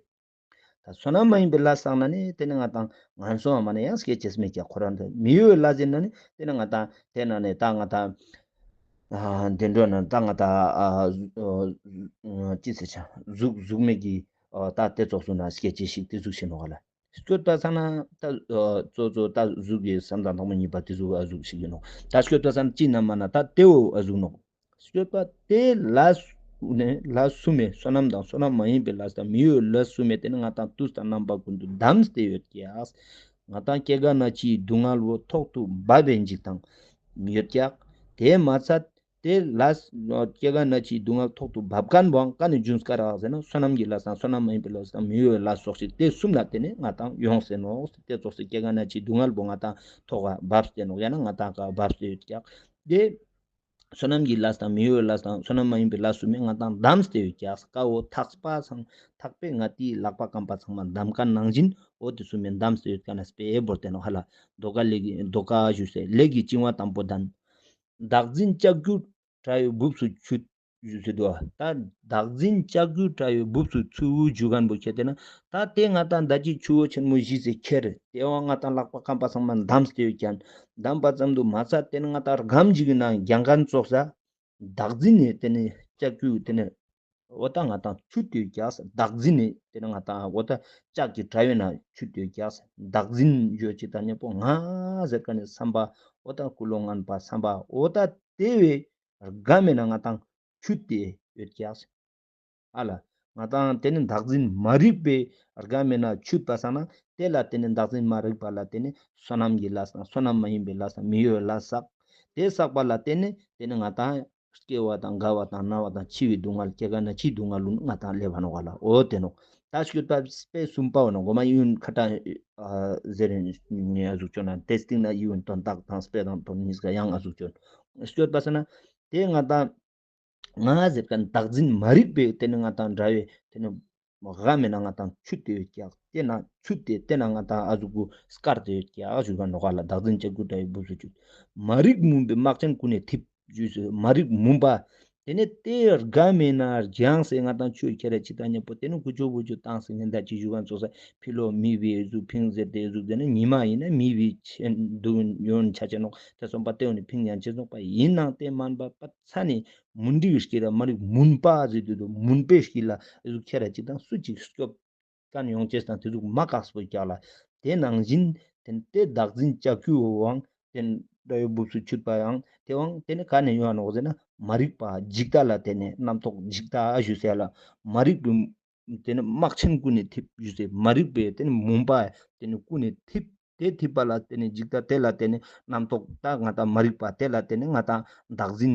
ད་བསོད་ནམས་མ་ཡིན་པའི་ལས་བསགས་ན་ནི་ཏེ་ནེ་ང་དང་ངན་སོང་བ་མ་ནེ་ཡང་སྐྱེ་ཅེས་མེད་ཀྱག། འཁོར་བ་འདི་མི་གཡོ་བའི་ལས་ཟེར་ན་ནི་ཏེ་ནེ་ང་དང་ཏེ་ན་ནི་ད་ང་དང་ཨ་བདེ་འགྲོ་ན་ད་ང་དང་ཨ་ཨ་ཅི་ཟེར་ཆ་གཟུགས་གཟུགས་མེད་ཀྱི་ཨ་ད་ཏེ་ཙོགས་སུ་ན་སྐྱེ་ཅེས་ཤིག་ཏེ་ཟུག་ཤིག་ནོག་ག་ལ། སྐྱོད་པ་ས་ན་ད་ཨ་གཙོ་གཙོ་ད་གཟུགས་ཀྱི་བསམ་དང་ཐོག་མ་གཉིས་པ་ཏེ་ཟུག་ཨ་ཟུག་ཤིག་ཡིན་ནོག། ད་སྐྱོད་པ་ས་ན་ཅི་ན་མ་ན་ད་ཏེ་བོ་ཨ་ཟུག་ནོག། སྐྱོད་པ་ཏེ་ལས་ནེ་ལས་གསུམ་མེ་བསོད་ནམས་དང་བསོད་ནམས་མ་ཡིན་པའི་ལས་དང་མི་གཡོ་བའི་ལས་གསུམ་མེ་ཏེ་ནེ་ང་དང་དུས་དང་རྣམ་པ་ཀུན་ཏུ་བསྡམས་ཏེ་ཡོད་ཀྱག། ང་དང་སྐྱེ་རྒ་ན་འཆིའི་སྡུག་བསྔལ་བོ་ཐོག་ཏུ་བབས་པའི་འཇིག་དང་ཡོད་ཀྱག། ཏེ་མ་ཚད་ཏེ་ལས་སྐྱེ་རྒ་ན་འཆིའི་སྡུག་བསྔལ་ཐོག་ཏུ་བབས་ཁན་བོའང་ཀ་ནེ་རྒྱུན་སྐར་རག་ཟེར་ན་བསོད་ནམས་ཀྱི་ལས་དང་བསོད་ནམས་མ་ཡིན་པའི་ལས་དང་མི་གཡོ་བའི་ལས་སོགས་ཤིག་ཏེ་གསུམ་ལ་བརྟེན་ནེ་ང་དང་ཡོངས་ཏེ་ནོག། ཏེ་ཙོགས་སེ་སྐྱེ་རྒ་ན་འཆིའི་སྡུག་བསྔལ་བོ་ང་དང་ཐོག་ག་བབས་ཏེ་ནོག། ཡང་ན་ང་དང་ག་བབས་ཏེ་ཡོད་ཀྱག། ཏེ་བསོད་ནམས་ཀྱི་ལས་དང་མི་གཡོ་བའི་ལས་དང་བསོད་ནམས་མ་ཡིན་པའི་ལས་གསུམ་མེ་ང་དང་བསྡམས་ཏེ་ཡོད་ཀྱག། ཀ་བོ་ཐག་པ་ཚང་ཐག་པས་ང་ཏིའི་ལག་པ་རྐང་པ་ཚང་མ་བསྡམས་ཁན་ནང་བཞིན་འོ་ཏེ་གསུམ་མེ་བསྡམས་ཏེ་ཡོད་ཁན་ན་དཔེ་བོར་ཏེ་ནོག་ཧ་ལ། ལྡོག་ཀ་ལས་ཀྱི་ལྡོག་ཀ་ཞུ་སེ་ལས་ཀྱི་བཅིང་བ་དང་པོ་དང་། བདག་འཛིན་ལྕགས་ཀྱུ་དྲ་བའི་སྦུབས་སུ་ཆུད། ཞུ་སེ་འདུག། ད་བདག་འཛིན་ལྕགས་ཀྱུ་དྲ་བའི་སྦུབས་སུ་ཆུད་ཞུ་ཁན་བོ་ཁྱེར་ཏེ་ན་ད་ཏེ་ང་དང་ད་ཅི་ཆུ་བོ་ཆེན་མོ་བཞི་སེ་ཁྱེར་ཏེ་བོ་ང་དང་ལག་པ་རྐང་པ་ཚང་མ་བསྡམས་ཏེ་ཡོད་ཀྱག། བསྡམས་པ་ཙམ་དུ་མ་ཚད་ཏེ་ནེ་ང་དང་སྒམ་ཞིག་གི་ནང་རྒྱང་ཁན་ཙོགས་ས་བདག་འཛིན་ནེ་ཏེ་ནེ་ལྕགས་ཀྱུ་ཏེ་ནེ་འོ་ད་ང་དང་ཆུད་དེ་ཡོད་ཀྱག། བདག་འཛིན་ནེ་ཏེ་ནེ་ང་དང་འོ་ད་ལྕགས་ཀྱི་དྲ་བའི་ནང་ཆུད་དེ་ཡོད་ཀྱག། བདག་འཛིན་ཡོད་ཅིག་དང་མཉམ་པོ་ང་ཟེར་ཁན་ནི་བསམ་པ་འོ་ད་ཀུན་སློང་ངན་པ་བསམ་པ་འོ་ད་ཏེ་བོའི་སྒམ་མེ་ན་ང་དང་ཆུད་དེ་ཡོད་ཀྱག། ཨ་ལ། ང་དང་ཏེ་ནེ་བདག་འཛིན་མ་རིག་པའི་སྒམ་མེ་ན་ཆུད་པ་སང་ན་ཏེ་ལ་ཏེ་ནེ་བདག་འཛིན་མ་རིག་པ་ལ་ཏེ་ནེ་བསོད་ནམས་ཀྱི་ལས་དང་བསོད་ནམས་མ་ཡིན་པའི་ལས་དང་མི་གཡོ་བའི་ལས་བསགས། ཏེ་བསགས་པ་ལ་ཏེ་ནེ་ཏེ་ནེ་ང་དང་སྐྱེ་བ་དང་རྒ་བ་དང་ན་བ་དང་འཆི་བའི་སྡུག་བསྔལ་སྐྱེ་རྒ་ན་འཆིའི་སྡུག་བསྔལ་ལུ་ང་དང་སླེབས་པ་ནོག་ག་ལ། འོ་ཏེ་ནོག། ད་སྐྱོད་པ་དཔེ་གསུམ་པ་བོ་ནོག། གོ་མ་ཡིད་འོང་ཁ་ཏ་ཨ་ཟེར་ཨ་ཟུག་ཅོ་ན་ཏེ་སྟིང་ན་ཡིད་འོང་དོན་དག་དང་དཔེ་དང་དོན་གཉིས་ཀ་ཡང་ཨ་ཟུག་ཅོ་ན་སྐྱོད་པ་ས་ན་ཏེ་ང་དང་ང་ཟེར་ཁན་བདག་འཛིན་མ་རིག་པའི་ཏེ་ནེ་ང་དང་འདྲ་བའི་ཏེ་ནེ་སྒམ་མེ་ན་ང་དང་ཆུད་དེ་ཡོད་ཀྱག། ཏེ་ན་ཆུད་དེ་ཏེ་ན་ང་དང་ཨ་ཟུག་གུ་སྐར་ཏེ་ཡོད་ཀྱག་ཞུ་ག་ནོག་ག་ལ། བདག་འཛིན་ལྕགས་ཀྱུ་དྲ་བའི་སྦུབས་སུ་ཆུད། མ་རིག་མུན་པའི་སྨག་ཆེན་ཀུན་ནས་འཐིབས། ཞུས་སུ་མ་རིག་མུན་པ་ ཏེ་ནེ་ཏེ་དགའ་མེད་ན་རྒྱང་སེ་ང་དང་ཆུ་ཁྱེར་ར་ཅིག་དང་ཉམ་པོ་ཏེ་ནེ་ཀུ་ཅོ་བུ་ཅོ་བཏང་སེ་ངན་ད་ཅིག་ཞུ་ག་ཙོགས་ས་ཕི་ལོག་མི་བི་ཟུག་ཕིང་ཟེར་ཏེ་ཟུག་ཏེ་ནེ་ཉི་མ་ཨིན་ན་མི་བི་ཆེན་དུ་ཡོན་ཆ་ཆེ་ནོག། ཏེ་སོང་པ་ཏེ་འོ་ནི་ཕིང་ཡང་ཆེ་སོང་པ་ཨིན་ནང་ཏེ་མན་པ་པ་ཚ་ནི་མུན་དིག་སྐྱིད་ལ་མ་རིག་མུན་པ་ཟེར་དུ་དུ་མུན་པའི་སྐྱིད་ལ་ཟུག་ཁྱེར་ར་ཅིག་དང་སུ་ཅིག་སྐྱོབ་ཀན་ཡོང་ཅེས་དང་ཏེ་ཟུག་མ་ཀགས་པོ་ཀྱག་ལ། ཏེ་ནང་བཞིན་ཏེ་ནེ་ཏེ་བདག་འཛིན་ལྕགས་ཀྱུའང་ཏེ་ནེ་དགྲ་ཡོད་འབུབས་སུ་ཆུད་པའང་ཏེ་བང་ཏེ་ནེ་ཀ་ནེ་ཡོང་ང་ནོག་ཟེར་ན་མ་རིག་པ་འཇིག་ལྟ་ལ་ཏེ་ནེ་རྣམ་རྟོག་འཇིག་ལྟ་ཞུ་ཟེར་ལ་མ་རིག་པའི་ཏེ་ནེ་རྨག་ཆེན་ཀུན་ནེ་ཐིབས་ཞུ་ཟེར་མ་རིག་པའི་ཏེ་ནེ་མུན་པ་ཏེ་ནེ་ཀུན་ནེ་ཐིབས། ཏེ་ཐིབས་པ་ལ་ཏེ་ནེ་འཇིག་ལྟ་ཏེ་ལ་ཏེ་ནེ་རྣམ་རྟོག་ད་ང་དང་མ་རིག་པ་ཏེ་ལ་ཏེ་ནེ་ང་དང་བདག་འཛིན་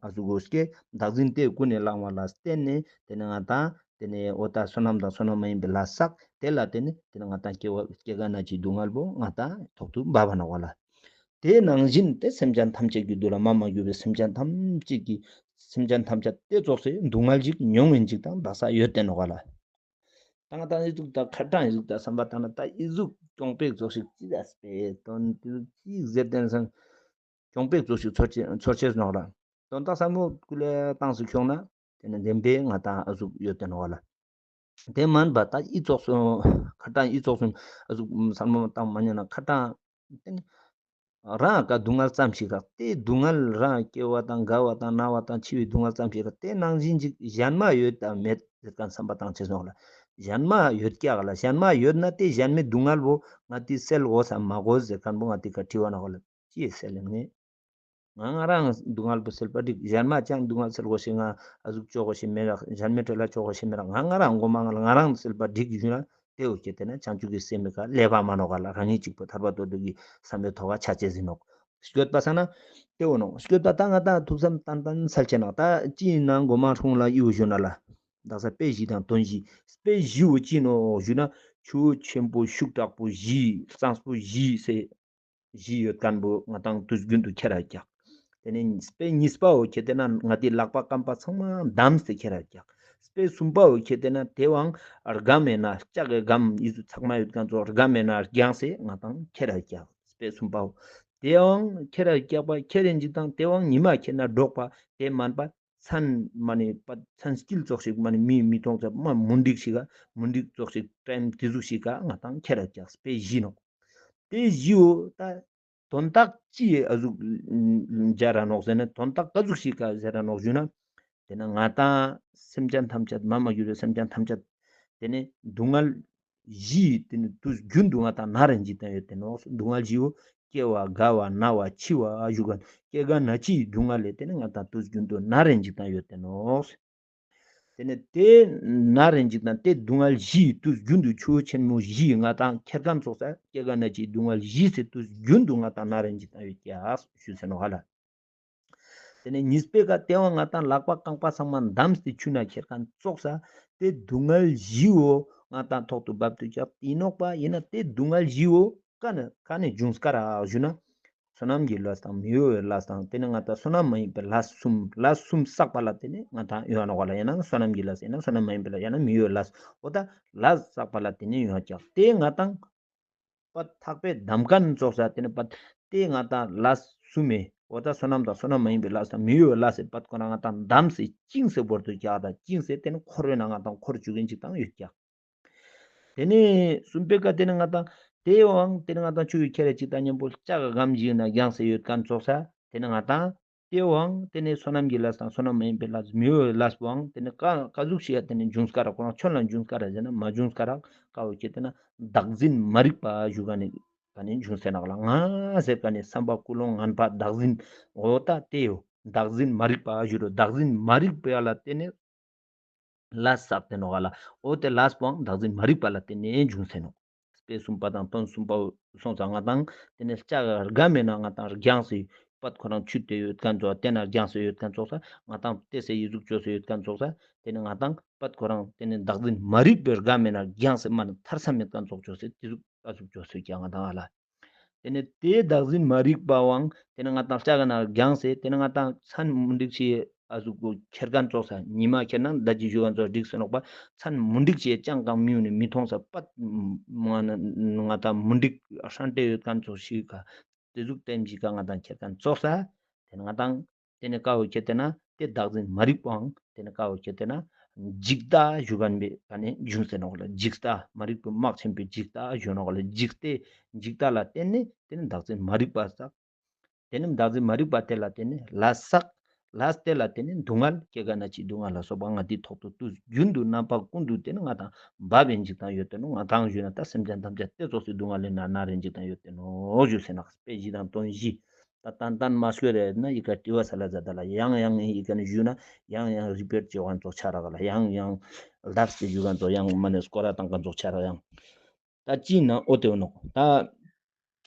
ཨ་ཟུག་གོ་སྐྱེ་བདག་འཛིན་ཏེ་ཀུན་ནེ་བླང་བ་ལ་བརྟེན་ནེ་ཏེ་ནེ་ང་དང་ཏེ་ནེ་འོ་ད་བསོད་ནམས་དང་བསོད་ནམས་མ་ཡིན་པའི་ལས་བསགས་ཏེ་ལ་ཏེ་ནེ་ཏེ་ནེ་ང་དང་སྐྱེ་བ་སྐྱེ་རྒ་ན་འཆིའི་སྡུག་བསྔལ་བོ་ང་དང་ཐོག་ཏུ་བབ་བ་ནོག་ག་ལ། ཏེ་ནང་བཞིན་ཏེ་སེམས་ཅན་ཐམས་ཅད་ཀྱི་དུག་ལ་མ་མ་གྱུར་པའི་སེམས་ཅན་ཐམས་ཅད་ཀྱི་སེམས་ཅན་ཐམས་ཅད་ཏེ་ཙོགས་སེ་སྡུག་བསྔལ་ཞིག་མྱོང་ངན་ཞིག་དང་དག་ས་ཡོད་དེ་ནོག་ག་ལ། ད་ང་དང་ཨི་ཟུག་ད་ཁ་ཏང་ཨི་ཟུག་ད་བསམ་པ་བཏང་ན་ད་ཨི་ཟུག་གྱོང་པེག་ཙོགས་ཤིག་ཅི་ཟེར་སྤེ་དོན་ཏེ་ཟུག་ཅི་ཟེར་ཏེ་ན་སང་གྱོང་པེག་ཙོགས་ཤིག་ཚོར་ཅེས་ཚོར་ཅེས་ནོག་ལ། དོན་དག་ས་མོ་ཀུ་ལེ་ཏང་སུ་ཁྱོང་ན་ཏེ་ནེ་བདེན་པའི་ང་དང་ཨ་ཟུག་ཡོད་དེ་ནོག་ལ། ཏེ་མན་པ་ད་ཨི་ཙོགས་སུ་ཁ་ཏང་ཨི་ཙོགས་སུ་ཨ་ཟུག་ས་མོ་ཏང་མ་ཉན་ན་ཁ་ཏང་ཏེ་ནེ་རང་ཀ་སྡུག་བསྔལ་ཙམ་ཞིག་ག་ཏེ་སྡུག་བསྔལ་རང་སྐྱེ་བ་དང་རྒ་བ་དང་ན་བ་དང་འཆི་བའི་སྡུག་བསྔལ་ཙམ་ཞིག་ག་ཏེ་ནང་བཞིན་ཅིག་གཞན་མ་ཡོད་དང་མེད་ཟེར་ཁན་བསམ་པ་བཏང་ཅེས་སོང་ལ། གཞན་མ་ཡོད་ཀྱག་ལ། གཞན་མ་ཡོད་ན་ཏེ་གཞན་མའི་སྡུག་བསྔལ་བོ་ང་ཏི་སེལ་འོ་ས་མ་གོ་ཟེར་ཁན་བོ་ང་ཏི་ཀ་དྲི་བ་ན་གོ་ལ་ཅི་སེལ་ལེ་ངེ། ང་ང་རང་སྡུག་བསྔལ་བོ་སེལ་བ་འགྲིག། གཞན་མ་ཅང་སྡུག་བསྔལ་སེལ་གོ་ཤེས་ང་ཨ་ཟུག་ཅོ་གོ་ཤེས་མེད་རག། གཞན་མའི་གྲལ་ལ་ཅོ་གོ་ཤེས་མེད་རག། ང་ང་རང་མགོ་མ་ང་ལ་ང་རང་སེལ་བ་འགྲིག་ཞུ་ན་ཏེ་འོ་ཁྱེད་ཏེ་ན་བྱང་ཆུབ་ཀྱི་སེམས་མི་ཀ་ལེ་བ་མ་ནོག་ག་ལ། རང་ཉིད་གཅིག་པོ་ཐར་པ་ཐོབ་འདོད་ཀྱི་བསམ་པའི་ཐོག་ཁ་ཆ་ཅེས་ཨིན་ནོག། སྐྱོད་པ་ས་ན་ཏེ་འོ་ནོག། སྐྱོད་པ་ད་ང་དང་ཐུགས་བསམ་ཏན་ཏན་སལ་ཅེས་ནོག། ད་ཅི་ཨིན་ན་མགོ་མ་ཧྲུང་ལ་ཨི་བོ་ཞུ་ན་ལ། དག་ས་དཔེ་བཞི་དང་དོན་བཞི། དཔེ་བཞི་བོ་ཅི་ནོག་ཞུ་ན་ཆུ་བོ་ཆེན་པོ་ཤུགས་དྲག་པོ་བཞི་གཙང་པོ་བཞི་སེ་བཞི་ཡོད་ཁན་བོ་ང་དང་དུས་རྒྱུན་དུ་ཁྱེར་ར་ཀྱག། ཏེ་ནེ་དཔེ་གཉིས་པ་བོ་ཁྱེད་ཏེ་ན་ང་ཏི་ལག་པ་རྐང་པ་ཚང་མ་བསྡམས་ཏེ་ཁྱེར་ར་ཀྱག། དཔེ་གསུམ་པ་བོ་ཁྱེད་ཏེ་ན་ཏེ་བང་རྒམ་མེད་ན་ལྕགས་ཀྱི་རྒམ་ཨི་ཟུག་ཚག་མ་ཡོད་ཁན་ཚོ་རྒམ་མེད་ན་རྒྱང་སེ་ང་དང་ཁྱེར་ར་ཀྱག། དཔེ་གསུམ་པ་བོ་ཏེ་བང་ཁྱེར་ར་ཀྱག་པ་ཁྱེར་རེ་འཇིག་དང་ཏེ་བང་ཉི་མ་ཁྱེར་ན་འགྲོགས་པ་ཏེ་མན་པ་མཚན་མ་ནེ་པ་མཚན་དཀྱིལ་ཙོགས་ཤིག་མ་ནེ་མི་མི་མཐོང་ཚ་མ་མུན་དིག་ཤིག་ག་མུན་དིག་ཙོགས་ཤིག་ཀྲེམ་ཏེ་ཟུག་ཤིག་ག་ང་དང་ཁྱེར་ར་ཀྱག། དཔེ་བཞི་ནོག། ཏེ་བཞི་བོ་ད་དོན་དག་ཅི་ཨ་ཟུག་ཇ་ར་ནོག་ཟེར་ན་དོན་དག་ག་ཟུག་ཤིག་ག་ཟེར་ར་ནོག་ཞུ་ན། ཏེ་ན་ང་དང་སེམས་ཅན་ཐམས་ཅད་མ་མ་གྱུར་བའི་སེམས་ཅན་ཐམས་ཅད་ཏེ་ནེ་སྡུག་བསྔལ་བཞི་ཏེ་ནེ་དུས་རྒྱུན་དུ་ང་དང་ན་རེ་འཇིག་དང་ཡོད་དེ་ནོག། སྡུག་བསྔལ་བཞི་བོ་སྐྱེ་བ་རྒ་བ་ན་བ་འཆི་བ་ཞུ་ཁན་སྐྱེ་རྒ་ན་འཆིའི་སྡུག་བསྔལ་ལས་ཏེ་ནེ་ང་དང་དུས་རྒྱུན་དུ་ན་རེ་འཇིག་དང་ཡོད་དེ་ནོག། ཏེ་ནེ་ཏེ་ན་རེ་འཇིག་དང་ཏེ་སྡུག་བསྔལ་བཞི་དུས་རྒྱུན་དུ་ཆུ་བོ་ཆེན་མོ་བཞི་ང་དང་ཁྱེར་ཁན་ཙོགས་ས་སྐྱེ་རྒ་ན་འཆིའི་སྡུག་བསྔལ་བཞི་སེ་དུས་རྒྱུན་དུ་ང་དང་ན་རེ་འཇིག་དང་ཡོད་ཀྱག་ཞུ་ཟེར་ནོག་ཧ་ལ། ཏེ་ནེ་གཉིས་པའི་ཀ་ཏེ་བང་ང་དང་ལག་པ་རྐང་པ་ཚང་མ་བསྡམས་ཏེ་ཆུ་ན་ཁྱེར་ཁན་ཙོགས་ས་ཏེ་སྡུག་བསྔལ་བཞི་བོ་ང་དང་ཐོག་ཏུ་བབ་ཏུ་ཀྱག་ཨིན་ནོག་པ། ཨིན་ན་ཏེ་སྡུག་བསྔལ་བཞི་བོ་ཀ་ནེ་ཀ་ནེ་འབྱུང་ཀ་རག་ཞུ་ན། བསོད་ནམས་ཀྱི་ལས་དང་མི་གཡོ་བའི་ལས་དང་ཏེ་ནེ་ང་དང་བསོད་ནམས་མ་ཡིན་པའི་ལས་གསུམ་ལས་གསུམ་བསགས་པ་ལ་ཏེ་ནེ་ང་དང་ཡོང་ནོག་ག་ལ། ཡང་ན་བསོད་ནམས་ཀྱི་ལས་ཡང་ན་བསོད་ནམས་མ་ཡིན་པའི་ལས་ཡང་ན་མི་གཡོ་བའི་ལས་འོ་ད་ལས་བསགས་པ་ལ་ཏེ་ནེ་ཡོང་ཀྱག། ཏེ་ང་དང་པ་ཐག་པའི་བསྡམ་ཁན་ཙོགས་ས་ཏེ་ནེ་པ་ཏེ་ང་དང་ལས་གསུམ་མེ་འོ་ད་བསོད་ནམས་དང་བསོད་ནམས་མ་ཡིན་པའི་ལས་དང་མི་གཡོ་བའི་ལས་སེ་པ་ཁོ་རང་ང་དང་བསྡམས་སེ་བཅིངས་སེ་བོར་ཏུ་ཀྱག་དང་བཅིངས་སེ་ཏེ་ནེ་འཁོར་བའི་ནང་ང་དང་འཁོར་བཅུག་གིན་ཅིག་དང་ཡོད་ཀྱག། ཏེ་ནེ་གསུམ་པའི་ཀ་ཏེ་ནེ་ང་དང་ཏེ་བང་ཏེ་ནེ་ང་དང་ཆུ་ཡི་ཁྱེར་རེ་ཅིག་དང་ཉམ་པོ་ལྕགས་ཀྱི་རྒམ་ཞིག་ན་རྒྱང་སེ་ཡོད་ཁན་ཙོགས་ས་ཏེ་ནེ་ང་དང་ཏེ་བང་ཏེ་ནེ་བསོད་ནམས་ཀྱི་ལས་དང་བསོད་ནམས་མ་ཡིན་པའི་ལས་མི་གཡོ་བའི་ལས་བང་ཏེ་ནེ་ཀ་ཀ་ཟུག་ཤིག་ཡ་ཏེ་ནེ་འབྱུང་ཀ་རག། ཁོ་རང་ཁྱོད་ལ་འབྱུང་ཀ་རག་ཟེར་ན་མ་འབྱུང་ཀ་རག། ཀ་བོ་ཁྱེད་ཏེ་ན་བདག་འཛིན་མ་རིག་པ་ཞུ་ག་ནེ་ཀ་ནེ་འབྱུང་སེ་ནག་ལ་ང་ཟེར་ཀ་ནེ་བསམ་པ་ཀུན་སློང་ངན་པ་བདག་འཛིན་འོ་ད་ཏེ་ཡོ་བདག་འཛིན་མ་རིག་པ་ཞུ་རོ། བདག་འཛིན་མ་རིག་པ་ལ་ཏེ་ནེ་ལས་བསགས་ཏེ་ནོག་ག་ལ། འོ་ཏེ་ལས་པོའང་བདག་འཛིན་མ་རིག་པ་ལ་བརྟེན་ནེ་འབྱུང་སེ་ནོག། དཔེ་གསུམ་པ་དང་དོན་གསུམ་པ་སོང་ཙང་ང་དང་ཏེ་ནེ་ལྕགས་རྒ་མེད་ན་ང་དང་རྒྱང་སེ་པད་ཁོ་རང་ཆུད་དེ་ཡོད་ཁན་ཙོགས་ཏེ་ན་རྒྱང་སེ་ཡོད་ཁན་ཙོགས་ས་ང་དང་ཏེ་སེ་ཡི་ཟུག་ཅོས་སེ་ཡོད་ཁན་ཙོགས་ས་ཏེ་ནེ་ང་དང་པད་ཁོ་རང་ཏེ་ནེ་བདག་འཛིན་མ་རིག་པའི་རྒ་མེད་ན་རྒྱང་སེ་མ་ནེ་ཐར་ས་མེད་ཁན་ཙོགས་ཅོས་སེ་ཏེ་ཟུག་ཨ་ཟུག་ཅོས་སེ་ཀྱང་ང་དང་ཨ་ལ། ཏེ་ནེ་ཏེ་བདག་འཛིན་མ་རིག་པའང་ཏེ་ནེ་ང་དང་ལྕགས་ན་རྒྱང་སེ་ཏེ་ནེ་ང་དང་མཚན་མུན་དིག་ཤེས་ཨ་ཟུག་གོ་ཁྱེར་ཁན་ཙོགས་ས་ཉི་མ་ཁྱེར་ན་ད་ཅི་ཞུ་ཁན་ཙོགས་འགྲིག་སེ་ནོག་པ། མཚན་མུན་དིག་ཤེས་ཅང་གང་མི་ཡོང་ནེ་མི་མཐོང་ས་པད་ང་དང་མུན་དིག་ཧྲན་ཏེ་ཡོད་ཁན་ཙོགས་ཤིག་ག་ཏེ་ཟུག་ཏེམ་ཞིག་ག་ང་དང་ཁྱེར་ཁན་ཙོགས་ས་ཏེ་ནེ་ང་དང་ ཏེ་ནེ་ཀ་བོ་ཁྱེར་ཏེ་ན་ཏེ་བདག་འཛིན་མ་རིག་པའང་ཏེ་ནེ་ཀ་བོ་ཁྱེར་ཏེ་ན་འཇིག་ལྟ་ཞུ་ཁན་པོའི་ཀ་ནེ་འབྱུང་སྟེ་ནོག་ལེ། འཇིག་ལྟ་མ་རིག་པའི་མག་ཆེན་པོའི་འཇིག་ལྟ་ཞུ་ནོག་ལེ། འཇིག་ལྟའི་འཇིག་ལྟ་ལ་བརྟེན་ནེ་ཏེ་ནེ་བདག་འཛིན་མ་རིག་པ་བསགས། ཏེ་ནེ་བདག་འཛིན་མ་རིག་པ་ཏེ་ལ་བརྟེན་ནེ་ལས་བསགས། ལས་ཏེ་ལ་བརྟེན་ནེ་སྡུག་བསྔལ་སྐྱེ་རྒ་ན་འཆིའི་སྡུག་བསྔལ་ལ་སོགས་པ་ལྔ་སྡེའི་ཐོག་ཏུ་དུས་རྒྱུན་དུ་རྣམ་པ་ཀུན་ཏུ་ཏེ་ནེ་ང་དང་འབབ་ཨིན་ཅིག་དང་ཡོད་དེ་ནོག། ང་དང་ཞུས་ན་ད་སེམས་ཅན་ཐམས་ཅད་ཏེ་ཙོགས་སི་སྡུག་བསྔལ་ལས་མནར་མནར་ཨིན་ཅིག་དང་ཡོད་དེ་ནོག་ཞུས་ཟེར་ན་དཔེ་བཞི་དང་དོན་བཞི། ད་ཏན་ཏན་མ་ཤོད་རེ་ན་ཡི་ག་དྲི་བ་ས་ལ་ཛ་ད་ལ་ཡང་ཡང་ཡི་ག་ནེ་ཞུས་ན་ཡང་ཡང་རི་པིཊ་ཅོ་ཁན་ཙོགས་ཆ་རག་ལ། ཡང་ཡང་ལྡབས་ཏེ་ཞུ་ཁན་ཙོགས་ཡང་མ་ནེ་སྐོར་ར་བཏང་ཁན་ཙོགས་ཆ་རག་ཡང་། ད་ཅི་ན་འོ་ཏེ་བོ་ནོག། ད་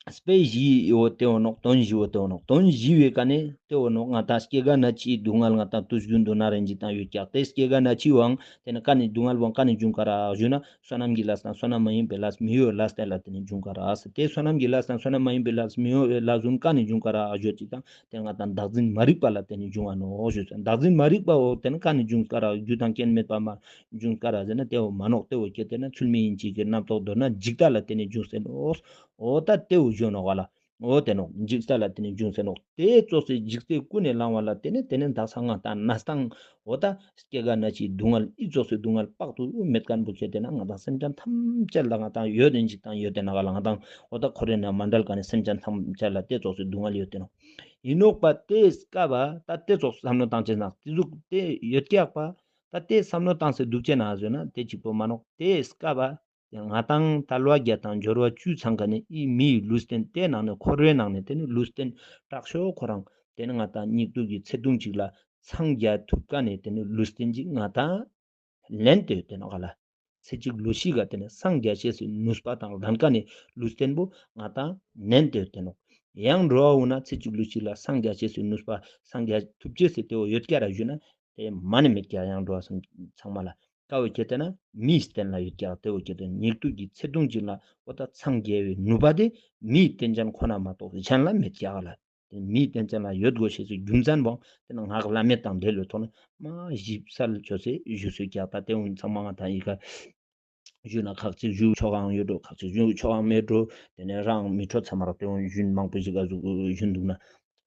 དཔེ་བཞི་འོ་ཏེ་བོ་ནོག། དོན་བཞི་འོ་ཏེ་བོ་ནོག། དོན་བཞི་བོའི་ཀ་ནེ་ཏེ་བོ་ནོག། ང་དང་སྐྱེ་རྒ་ན་འཆིའི་སྡུག་བསྔལ་ང་དང་དུས་རྒྱུན་དུ་མནར་ཨིན་ཅིག་དང་ཡོད་ཀྱག། ཏེ་སྐྱེ་རྒ་ན་འཆི་བོའང་ཏེ་ནེ་ཀ་ནེ་སྡུག་བསྔལ་བོའང་ཀ་ནེ་འབྱུང་ཀ་རག་ཞུ་ན་བསོད་ནམས་ཀྱི་ལས་དང་བསོད་ནམས་མ་ཡིན་པའི་ལས་མི་གཡོ་བའི་ལས་ཏེ་ལ་བརྟེན་ནེ་འབྱུང་ཀ་རག། ཏེ་བསོད་ནམས་ཀྱི་ལས་དང་བསོད་ནམས་མ་ཡིན་པའི་ལས་མི་གཡོ་བའི་ལས་གུན་ཀ་ནེ་འབྱུང་ཀ་རག་ཞུ་ཅིག་དང་ཏེ་ང་དང་བདག་འཛིན་མ་རིག་པ་ལ་བརྟེན་ནེ་འབྱུང་བ་ནོག་ཞུ་ཟེར། བདག་འཛིན་མ་རིག་པ་བོ་ཏེ་ནེ་ཀ་ནེ་འབྱུང་ཀ་རག། རྒྱུ་དང་རྐྱེན་མེད་པ་མ་འབྱུང་ཀ་རག་ཟེར་ན་ཏེ་བོ་མ་ནོག། ཏེ་བོ་ཁྱེར་ཏེ་ན་ཚུལ་མིན་ཡིན་གཅིག་གི་རྣམ་རྟོག་མདོར་ན་འཇིག་ལྟ་ལ་བརྟེན་ནེ་འབྱུང་སྟེ་ནོག། འོ་ད་ཏེ་བོ་ཞུ་ནོག་ག་ལ། འོ་ཏེ་ནོག། འཇིག་ལྟ་ལ་བརྟེན་ནེ་འབྱུང་སྟེ་ནོག། ཏེ་ཙོགས་སི་འཇིག་ལྟས་ཀུན་ནས་བསླངས་པ་ལ་བརྟེན་ནེ་ཏེ་ནེ་དག་ས་ང་དང་གནས་སྟངས་འོ་ད་སྐྱེ་རྒ་ན་འཆིའི་སྡུག་བསྔལ་འི་ཙོགས་སི་སྡུག་བསྔལ་དཔག་ཏུ་མེད་ཁན་བོ་ཁྱེར་ཏེ་ན་ང་དང་སེམས་ཅན་ཐམས་ཅད་ལ་ང་དང་ཡོད་ཨིན་ཅིག་དང་ཡོད་དེ་ནོག་ག་ལ། ང་དང་འོ་ད་འཁོར་བའི་ནང་མ་འབྲལ་ཁན་ནི་སེམས་ཅན་ཐམས་ཅད་ལ་ཏེ་ཙོགས་སི་སྡུག་བསྔལ་ཡོད་དེ་ནོག། ཨིན་ནོག་པ། ཏེ་སྐབས་པ་ད་ཏེ་ཙོགས་སམ་བློ་བཏང་ཅེས་ན་ཏེ་ཟུག་ཏེ་ཡོད་ཀྱག་པ། ད་ཏེ་སམ་བློ་བཏང་སྟེ་དུག་ཅེས་ན་ཟེར་ན་ཏེ་གཅིག་པོ་མ་ནོག། ཏེ་སྐབས་པ་ང་དང་དལ་བ་བརྒྱད་དང་འབྱོར་བ་བཅུ་ཚང་ཁན་ནི་འི་མིའི་ལུས་རྟེན་ཏེ་ནང་ནེ་འཁོར་བའི་ནང་ནེ་ཏེ་ནི་ལུས་རྟེན་དྲག་ཤོས་ཁོ་རང་ཏེ་ནི་ང་དང་སྙིགས་དུས་ཀྱི་ཚེ་ཐུང་ཅིག་ལ་འཚང་རྒྱ་ཐུབ་ཁན་ནི་ཏེ་ནི་ལུས་རྟེན་ཅིག་ང་དང་ལེན་ཏེ་ཡོད་དེ་ནོག་ག་ལ། ཚེ་གཅིག་ལུས་ཤིག་ག་ཏེ་ནི་སངས་རྒྱ་ཅེས་སི་ནུས་པ་དང་ལྡན་ཁན་ནི་ལུས་རྟེན་པོ་ང་དང་ལེན་ཏེ་ཡོད་དེ་ནོག། ཡང་འགྲོ་བ་འོ་ན་ཚེ་གཅིག་ལུས་ཤིག་ལ་སངས་རྒྱ་ཅེས་སི་ནུས་པ་སངས་རྒྱ་ཐུབ་ཅེས་སི་ཏེ་བོ་ཡོད་ཀྱག་ར་ཞུ་ན་ཏེ་མ་ནེ་མེད་ཀྱག། ཡང་འགྲོ་བ་སམ་ཚང་མ་ལ་ཀ་བོ་ཁྱེར་ཏེ་ན་མིའི་རྟེན་ལ་ཡོད་ཀྱག། ཏེ་བོ་ཁྱེར་ཏེ་ན་སྙིགས་དུས་ཀྱི་ཚེ་ཐུང་ཅིག་ལ་འོ་ད་འཚང་རྒྱ་བའི་ནུས་པ་ཏེ་མིའི་རྟེན་ཅན་ཁོ་ན་མ་གཏོགས་གཞན་ལ་མེད་ཀྱག་ལ། ཏེ་མིའི་རྟེན་ཅན་ལ་ཡོད་དགོས་ཤེས་སི་རྒྱུ་མཚན་བོ་ཏེ་ནི་སྔགས་བླ་མེད་དང་འབྲེལ་བའི་ཐོག་ནེ་མ་ཞིབ་གསལ་ཅོས་ཏེ་ཞུས་སོ་ཀྱག། ད་ཏེ་བོ་ཚང་མ་ང་དང་འི་ཀ་ཞུས་ན་ཁ་ཅིག་ཞུ་ཆོག་ག་ཡོད་འགྲོ། ཁ་ཅིག་ཞུ་ཆོག་ག་མེད་འགྲོ། ཏེ་ནེ་རང་མི་འཕྲོད་ཚང་མ་རག། ཏེ་བོ་ཞུན་མང་པོ་ཞིག་ག་ཞུ་ཞུན་དུག་ན།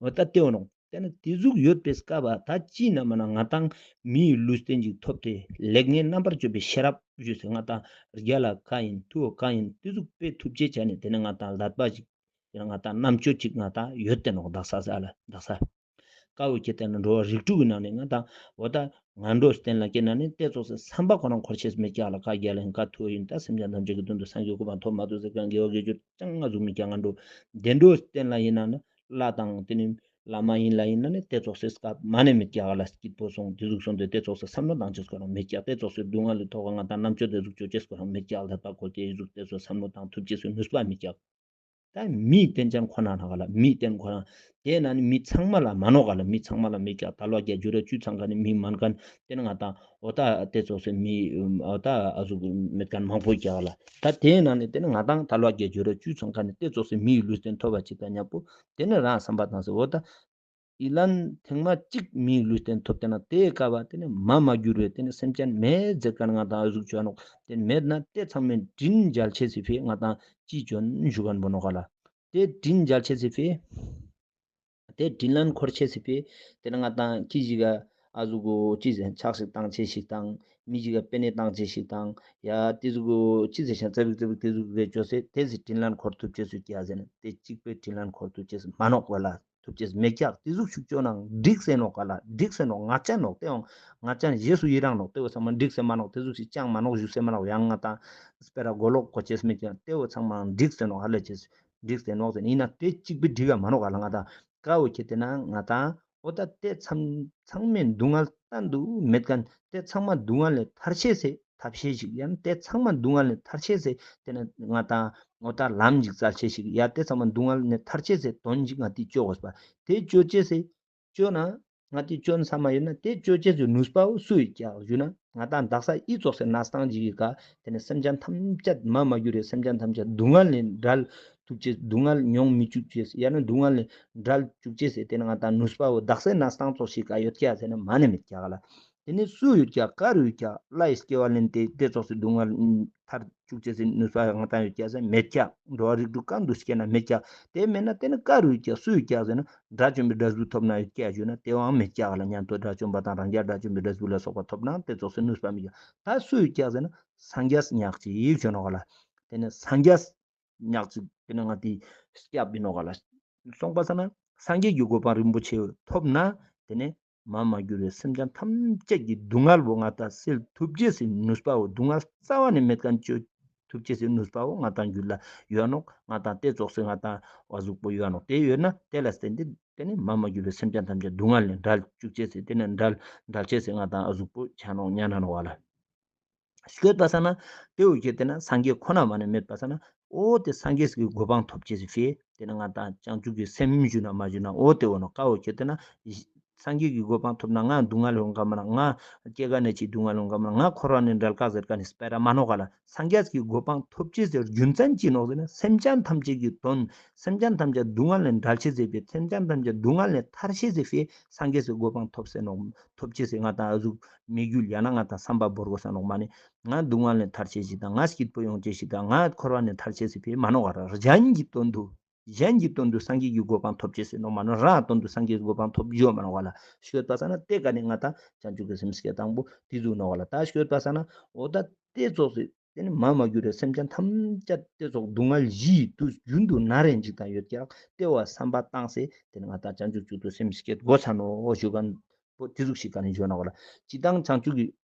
འོ་ད་ཏེ་བོ་ནོག། ཏེ་ནེ་ཏེ་ཟུག་ཡོད་པའི་སྐབས་པ་ད་ཅི་ན་མ་ན་ང་དང་མིའི་ལུས་རྟེན་ཅིག་ཐོབ་སྟེ་ལེགས་ཉེས་རྣམ་པར་དཔྱོད་པའི་ཤེས་རབ་ཞུས་སེ་ང་དང་རྒྱལ་ལ་ཀ་ཨིན་ཐུ་བོ་ཀ་ཨིན་ཏེ་ཟུག་དཔེ་ཐུབ་ཅེས་ཆ་ནེ་ཏེ་ནེ་ང་དང་ལྷད་པ་ཅིག་ཏེ་ནེ་ང་དང་རྣམ་དཔྱོད་ཅིག་ང་དང་ཡོད་དེ་ནོག། དག་ས་ས་ལ་དག་ས། ཀ་བོ་ཁྱེར་ཏེ་ན་འགྲོ་བ་རིགས་དྲུག་གི་ནང་ནེ་ང་དང་འོ་ད་ངན་འགྲོ་རྟེན་ལ་སྐྱེས་ན་ནི་ཏེ་ཙོགས་སི་བསམ་པ་ཁོ་རང་འཁོར་ཅེས་མེད་ཀྱག་ལ། ཀ་རྒྱལ་ལ་ཨིན་ཀ་ཐུ་བོ་ཨིན་ད་སེམས་ཅན་ཐམས་ཅད་ཀྱི་དོན་དུ་སངས་རྒྱས་གོ་འཕང་ཐོབ་མ་ཐོབ་ཟེར་ཁན་དགེ་བ་དགེ་སྦྱོར་ཅང་ང་ཟུག་མེད་ཀྱག། ངན་འགྲོ་བདེ་འགྲོ་རྟེན་ལ་ཨིན་ན་ནི་བླ་དང་ཏེ་ནི་བླ་མ་ཨིན་ལ་ཨིན་ན་ནི་ཏེ་ཙོགས་སི་སྐབས་མ་ནེ་མེད་ཀྱག་ལ། སྐྱིད་པོ་སོང་ཏེ་ཟུག་སོང་སྟེ་ཏེ་ཙོགས་སི་བསམ་བློ་བཏང་ཅེས་ཁོ་རང་མེད་ཀྱག། ཏེ་ཙོགས་སི་སྡུག་བསྔལ་ལི་ཐོག་ང་དང་རྣམ་དཔྱོད་ཏེ་ཟུག་ཅོ་ཅེས་ཁོ་རང་མེད་ཀྱག། ལྷད་པ་ཁོ་ཏེ་ཟུག་ཏེ་ཙོགས་བསམ་བློ་བཏང་ཐུབ་ཅེས་སི་ནུས་པ་མེད་ཀྱག། ད་མིའི་རྟེན་ཅན་ཁོ་ན་ན་ག་ལ། མིའི་རྟེན་ཁོ་རང་ཏེ་ན་ནི་མི་ཚང་མ་ལ་མ་ནོག་ག་ལ། མི་ཚང་མ་ལ་མེད་ཀྱག། དལ་བ་བརྒྱད་འབྱོར་བ་བཅུ་ཚང་ཁན་ནི་མི་མན་ཁན་ཏེ་ནི་ང་དང་འོ་ད་ཏེ་ཙོགས་སི་མི་འོ་ད་ཨ་ཟུག་མེད་ཁན་མང་པོ་ཀྱག་ལ། ད་ཏེ་ན་ནི་ཏེ་ནི་ང་དང་དལ་བ་བརྒྱད་འབྱོར་བ་བཅུ་ཚང་ཁན་ནི་ཏེ་ཙོགས་སི་མིའི་ལུས་རྟེན་ཐོབ་པ་ཅིག་དང་ཉམ་པོ་ཏེ་ནི་རང་བསམ་པ་བཏང་སྟེ་འོ་ད་ཨི་ལན་ཐེངས་མ་གཅིག་མིའི་ལུས་རྟེན་ཐོབ་ཏེ་ན་ཏེ་སྐབས་པ་ཏེ་ནི་མ་མ་གྱུར་བའི་ཏེ་ནི་སེམས་ཅན་མེད་ཟེར་ཁན་ང་དང་ཨ་ཟུག་ཅོ་ནོག། ཏེ་མེད་ན་ཏེ་ཚང་མའི་དྲིན་འཇལ་ཅེས་སི་ཕིའ་ང་དང་ཅི་ཅོ་ཞུ་ཁན་བོ་ནོག་ག་ལ། ཏེ་དྲིན་འཇལ་ཅེས་སི་ཕིའ་ཏེ་དྲིན་ལན་འཁོར་ཅེས་སི་ཕིའ་ཏེ་ནི་ང་དང་ཁྱི་ཞིག་ག་ཨ་ཟུག་གོ་ཅི་ཟེར་ཆག་ཞིག་བཏང་ཅེས་ཤིག་དང་མི་ཞིག་ག་པེ་ནེ་བཏང་ཅེས་ཤིག་དང་ཡ་ཏེ་ཟུག་གོ་ཅི་ཟེར་ཤ་ཙ་བིག་ཙ་བིག་ཏེ་ཟུག་རེ་ཅོས་སེ་ཏེ་ཟུག་དྲིན་ལན་འཁོར་ཐུབ་ཅེས་སུ་ཀྱག་ཟེར་ན་ཏེ་གཅིག་པའི་དྲིན་ལན་འཁོར་ཐུབ་ཅེས་མ་ནོག་ག་ལ། ཐུབ་ཅེས་མེད་ཀྱག། ཏེ་ཟུག་ཤུགས་ཅོ་ནང་འགྲིག་སེ་ནོག་ག་ལ། འགྲིག་སེ་ནོག། ང་ཅན་ནོག། ཏེའང་ང་ཅན་རྗེས་སུ་ཡི་རང་ནོག། ཏེ་བོ་ཚང་མ་འགྲིག་སེ་མ་ནོག། ཏེ་ཟུག་ཤིག་ཅང་མ་ནོག་ཞུ་སེ་མ་ནོག། ཡང་ང་དང་སྤེ་ར་མགོ་ལོག་གོ་ཅེས་མེད་ཀྱག། ཏེ་བོ་ཚང་མ་འགྲིག་སེ་ནོག། ཧ་ལས་ཅེས་འགྲིག་སེ་ནོག་ཟེར་ན་ཨིན་ན་ཏེ་གཅིག་པའི་འགྲིག་ག་མ་ནོག་ག་ལ། ང་དང་ཀ་བོ་ཁྱེར་ཏེ་ན་ང་དང་འོ་ད་ཏེ་ཚང་ཚང་མའི་སྡུག་བསྔལ་གཏན་དུ་མེད་ཁན་ཏེ་ཚང་མ་སྡུག་བསྔལ་ལས་ཐར་ཅེས་སི་ཐབས་ཤེས་ཤིག་ཡང་ཏེ་ཚང་མ་སྡུག་བསྔལ་ལས་ཐར་ཅེས་སི་ཏེ་ནི་ང་དང་འོ་ད་ལམ་ཞིག་བཙལ་ཅེས་ཤིག་ཡ་ཏེ་ཚང་མ་སྡུག་བསྔལ་ལས་ཐར་ཅེས་སི་དོན་ཞིག་ང་ཏི་ཅོ་དགོས་པ། ཏེ་ཅོ་ཅེས་སི་ཅོ་ན་ང་ཏི་ཅོ་ན་ས་མ་ཡོད་ན་ཏེ་ཅོ་ཅེས་སི་ནུས་པ་བོ་སུ་ཡོད་ཀྱག་ཞུ་ན་ང་དང་དག་ས་འི་ཙོགས་སི་གནས་སྟངས་ཤིག་གི་ཀ་ཏེ་ནི་སེམས་ཅན་ཐམས་ཅད་མ་མ་གྱུར་རེ་སེམས་ཅན་ཐམས་ཅད་སྡུག་བསྔལ་ལས་བྲལ་ཐུབ་ཅེས་སྡུག་བསྔལ་མྱོང་མི་ཅུག་ཅེས་ཡང་ན་སྡུག་བསྔལ་ལས་བྲལ་ཅུག་ཅེས་སི་ཏེ་ནི་ང་དང་ནུས་པ་བོ་དག་སའི་གནས་སྟངས་ཙོགས་ཤིག་ག་ཡོད་ཀྱག་ཟེར་ན་མ་ནེ་མེད་ཀྱག་ག་ལ། ཏེ་ནེ་སུ་ཡོད་ཀྱག་ག་རུ་ཡོད་ཀྱག་ལྷའི་སྐྱེ་བ་ལེན་ཏེ་ཏེ་ཙོགས་སི་སྡུག་བསྔལ་ཐར་བཅུག་ཅེས་སི་ནུས་པ་ང་ཏང་ཡོད་ཀྱག་ཟེར་མེད་ཀྱག་འགྲོ་བ་རིགས་དྲུག་གང་དུ་སྐྱེས་ན་མེད་ཀྱག་ཏེ་མེད་ན་ཏེ་ནེ་ག་རུ་ཡོད་ཀྱག་སུ་ཡོད་ཀྱག་ཟེར་ན་དགྲ་བཅོམ་པའི་འབྲས་བུ་ཐོབ་ན་ཡོད་ཀྱག་ཞུ་ན་ཏེ་བའང་མེད་ཀྱག་ལ། མཉམ་དུ་དགྲ་བཅོམ་པ་དང་རང་རྒྱལ་དགྲ་བཅོམ་པའི་འབྲས་བུ་ལ་སོགས་པ་ཐོབ་ན་ཏེ་ཙོགས་སི་ནུས་པ་མེད་ཀྱག་ད་སུ་ཡོད་ཀྱག་ཟེར་ན་སངས་རྒྱས་ཉག་གཅིག་ཞུ་ནོག་ལ། ཏེ་ནེ་སངས་རྒྱས་ཉག་གཅིག་ཏེ་ནེ་ང་ཏི་སྐྱབས་ཨིན་ནོག་ལ། སོང་པ་སང་ན་སངས་རྒྱས་ཀྱི་གོ་འཕང་རིན་པོ་ཆེ་ཐོབ་ན་ཏེ་ནེ་མ་མ་གྱུར་བའི་སེམས་ཅན་ཐམས་ཅད་ཀྱི་སྡུག་བསྔལ་བོ་ང་ཏང་སེལ་ཐུབ་ཅེས་སི་ནུས་པ་བོ་སྡུག་བསྔལ་རྩ་བ་ནེ་མེད་མཁན་ཅོ་ཐུབ་ཅེས་སི་ནུས་པ་བོ་ང་ཏང་རྒྱུད་ལ་ཡོད་ནོག་ང་ཏང་ཏེ་ཙོགས་སི་ང་ཏང་ཨ་ཟུག་པོ་ཡོད་ནོག་ཏེ་ཡོད་ན་ཏེ་ལ་བརྟེན་ཏེ་ཏེ་ནེ་མ་མ་གྱུར་བའི་སེམས་ཅན་ཐམས་ཅད་སྡུག་བསྔལ་ནེ་བྲལ་བཅུག་ཅེས་སི་ཏེ་ནེ་བྲལ་བྲལ་ཅེས་སི་ང་ཏང་ཨ་ཟུག་པོ་ཆ་ནོག་ཉན་ན་ནོག་ལ། སྐྱོད་པ་སང་ན་ཏེ་བོ་ཁྱེར་ཏེ་ན་སངས་རྒྱས་ཁོ་ན་མ་ནེ་མེད་པ་སང་ན་འོ་ཏེ་སངས་རྒྱས་ཀྱི་གོ་འཕང་ཐོབ་ཅེས་སི་ཕིའ་ཏེ་ནེ་ང་ཏང་བྱང་ཆུབ་ཀྱི་སེམས་ཞུ་ན་མ་ཞུ་ན་འོ་ཏེ་འོ་ནོ་ཀ་བོ་ཁྱེར་ཏེ་ན་སངས་རྒྱས་ཀྱི་གོ་འཕང་ཐོབ་ན་ང་སྡུག་བསྔལ་ཡོང་ག་མ་ན་ང་སྐྱེ་རྒ་ན་འཆིའི་སྡུག་བསྔལ་ཡོང་ག་མ་ན་ང་འཁོར་བ་ནེ་བྲལ་ག་ཟེར་མཁན་ནི་སྤེ་ར་མ་ནོག་ག་ལ། སངས་རྒྱས་ཀྱི་གོ་འཕང་ཐོབ་ཅེས་སི་རྒྱུ་མཚན་ཅི་ནོག་ཟེར་ན་སེམས་ཅན་ཐམས་ཅད་ཀྱི་དོན་སེམས་ཅན་ཐམས་ཅད་སྡུག་བསྔལ་ནེ་བྲལ་ཅེས་སི་ཕིའ་སེམས་ཅན་ཐམས་ཅད་སྡུག་བསྔལ་ནེ་ཐར་ཅེས་སི་ཕིའ་སངས་རྒྱས་ཀྱི་གོ་འཕང་ཐོབ་ཟེར་ནོག་ཐོབ་ཅེས་སི་ང་ཏང་ཨ་ཟུག་དམིགས་ཡུལ་ཡང་ན་ང་ཏང་བསམ་པ་བོར་དགོས་ས་ནོག་མ་ནེ་ང་སྡུག་བསྔལ་ནེ་ཐར་ཅེས་ཤིག་དང་ང་སྐྱིད་པོ་ཡོང་ཅེས་ཤིག་དང་ང་འཁོར་བ་ནེ་ཐར་ཅེས་སི་ཕིའ་མ་ནོག་ག་ར། གཞན་གྱི་དོན་དུ་གཞན་གྱི་དོན་དུ་སངས་རྒྱས་ཀྱི་གོ་འཕང་ཐོབ་ཅེས་ཟེར་ནོག་མ་ནོག་རང་དོན་དུ་སངས་རྒྱས་ཀྱི་གོ་འཕང་ཐོབ་ཡོད་མ་ནོག་ག་ལ། སྐྱོད་པ་སང་ན་ཏེ་ཀ་ནེ་ང་ཏང་བྱང་ཆུབ་ཀྱི་སེམས་བསྐྱེད་སྟངས་པོ་ཏེ་ཟུག་ནོག་ག་ལ། ད་སྐྱོད་པ་སང་ན་འོ་ད་ཏེ་ཙོགས་སི་ཏེ་ནེ་མ་མ་གྱུར་བའི་སེམས་ཅན་ཐམས་ཅད་ཏེ་ཙོགས་སྡུག་བསྔལ་བཞིའི་དུས་རྒྱུན་དུ་མནར་རེ་ཅིག་དང་ཡོད་ཀྱག་ཏེ་བ་བསམ་པ་བཏང་སྟེ་ཏེ་ནེ་ང་ཏང་བྱང་ཆུབ་མཆོག་ཏུ་སེམས་བསྐྱེད་དགོས་ས་ནོག་ཞུ་མཁན་པོ་ཏེ་ཟུག་ཞིག་ག་ནེ་ཞུ་ནོག་ག་ལ། སྤྱིར་བཏང་བྱང་ཆུབ་ཀྱི་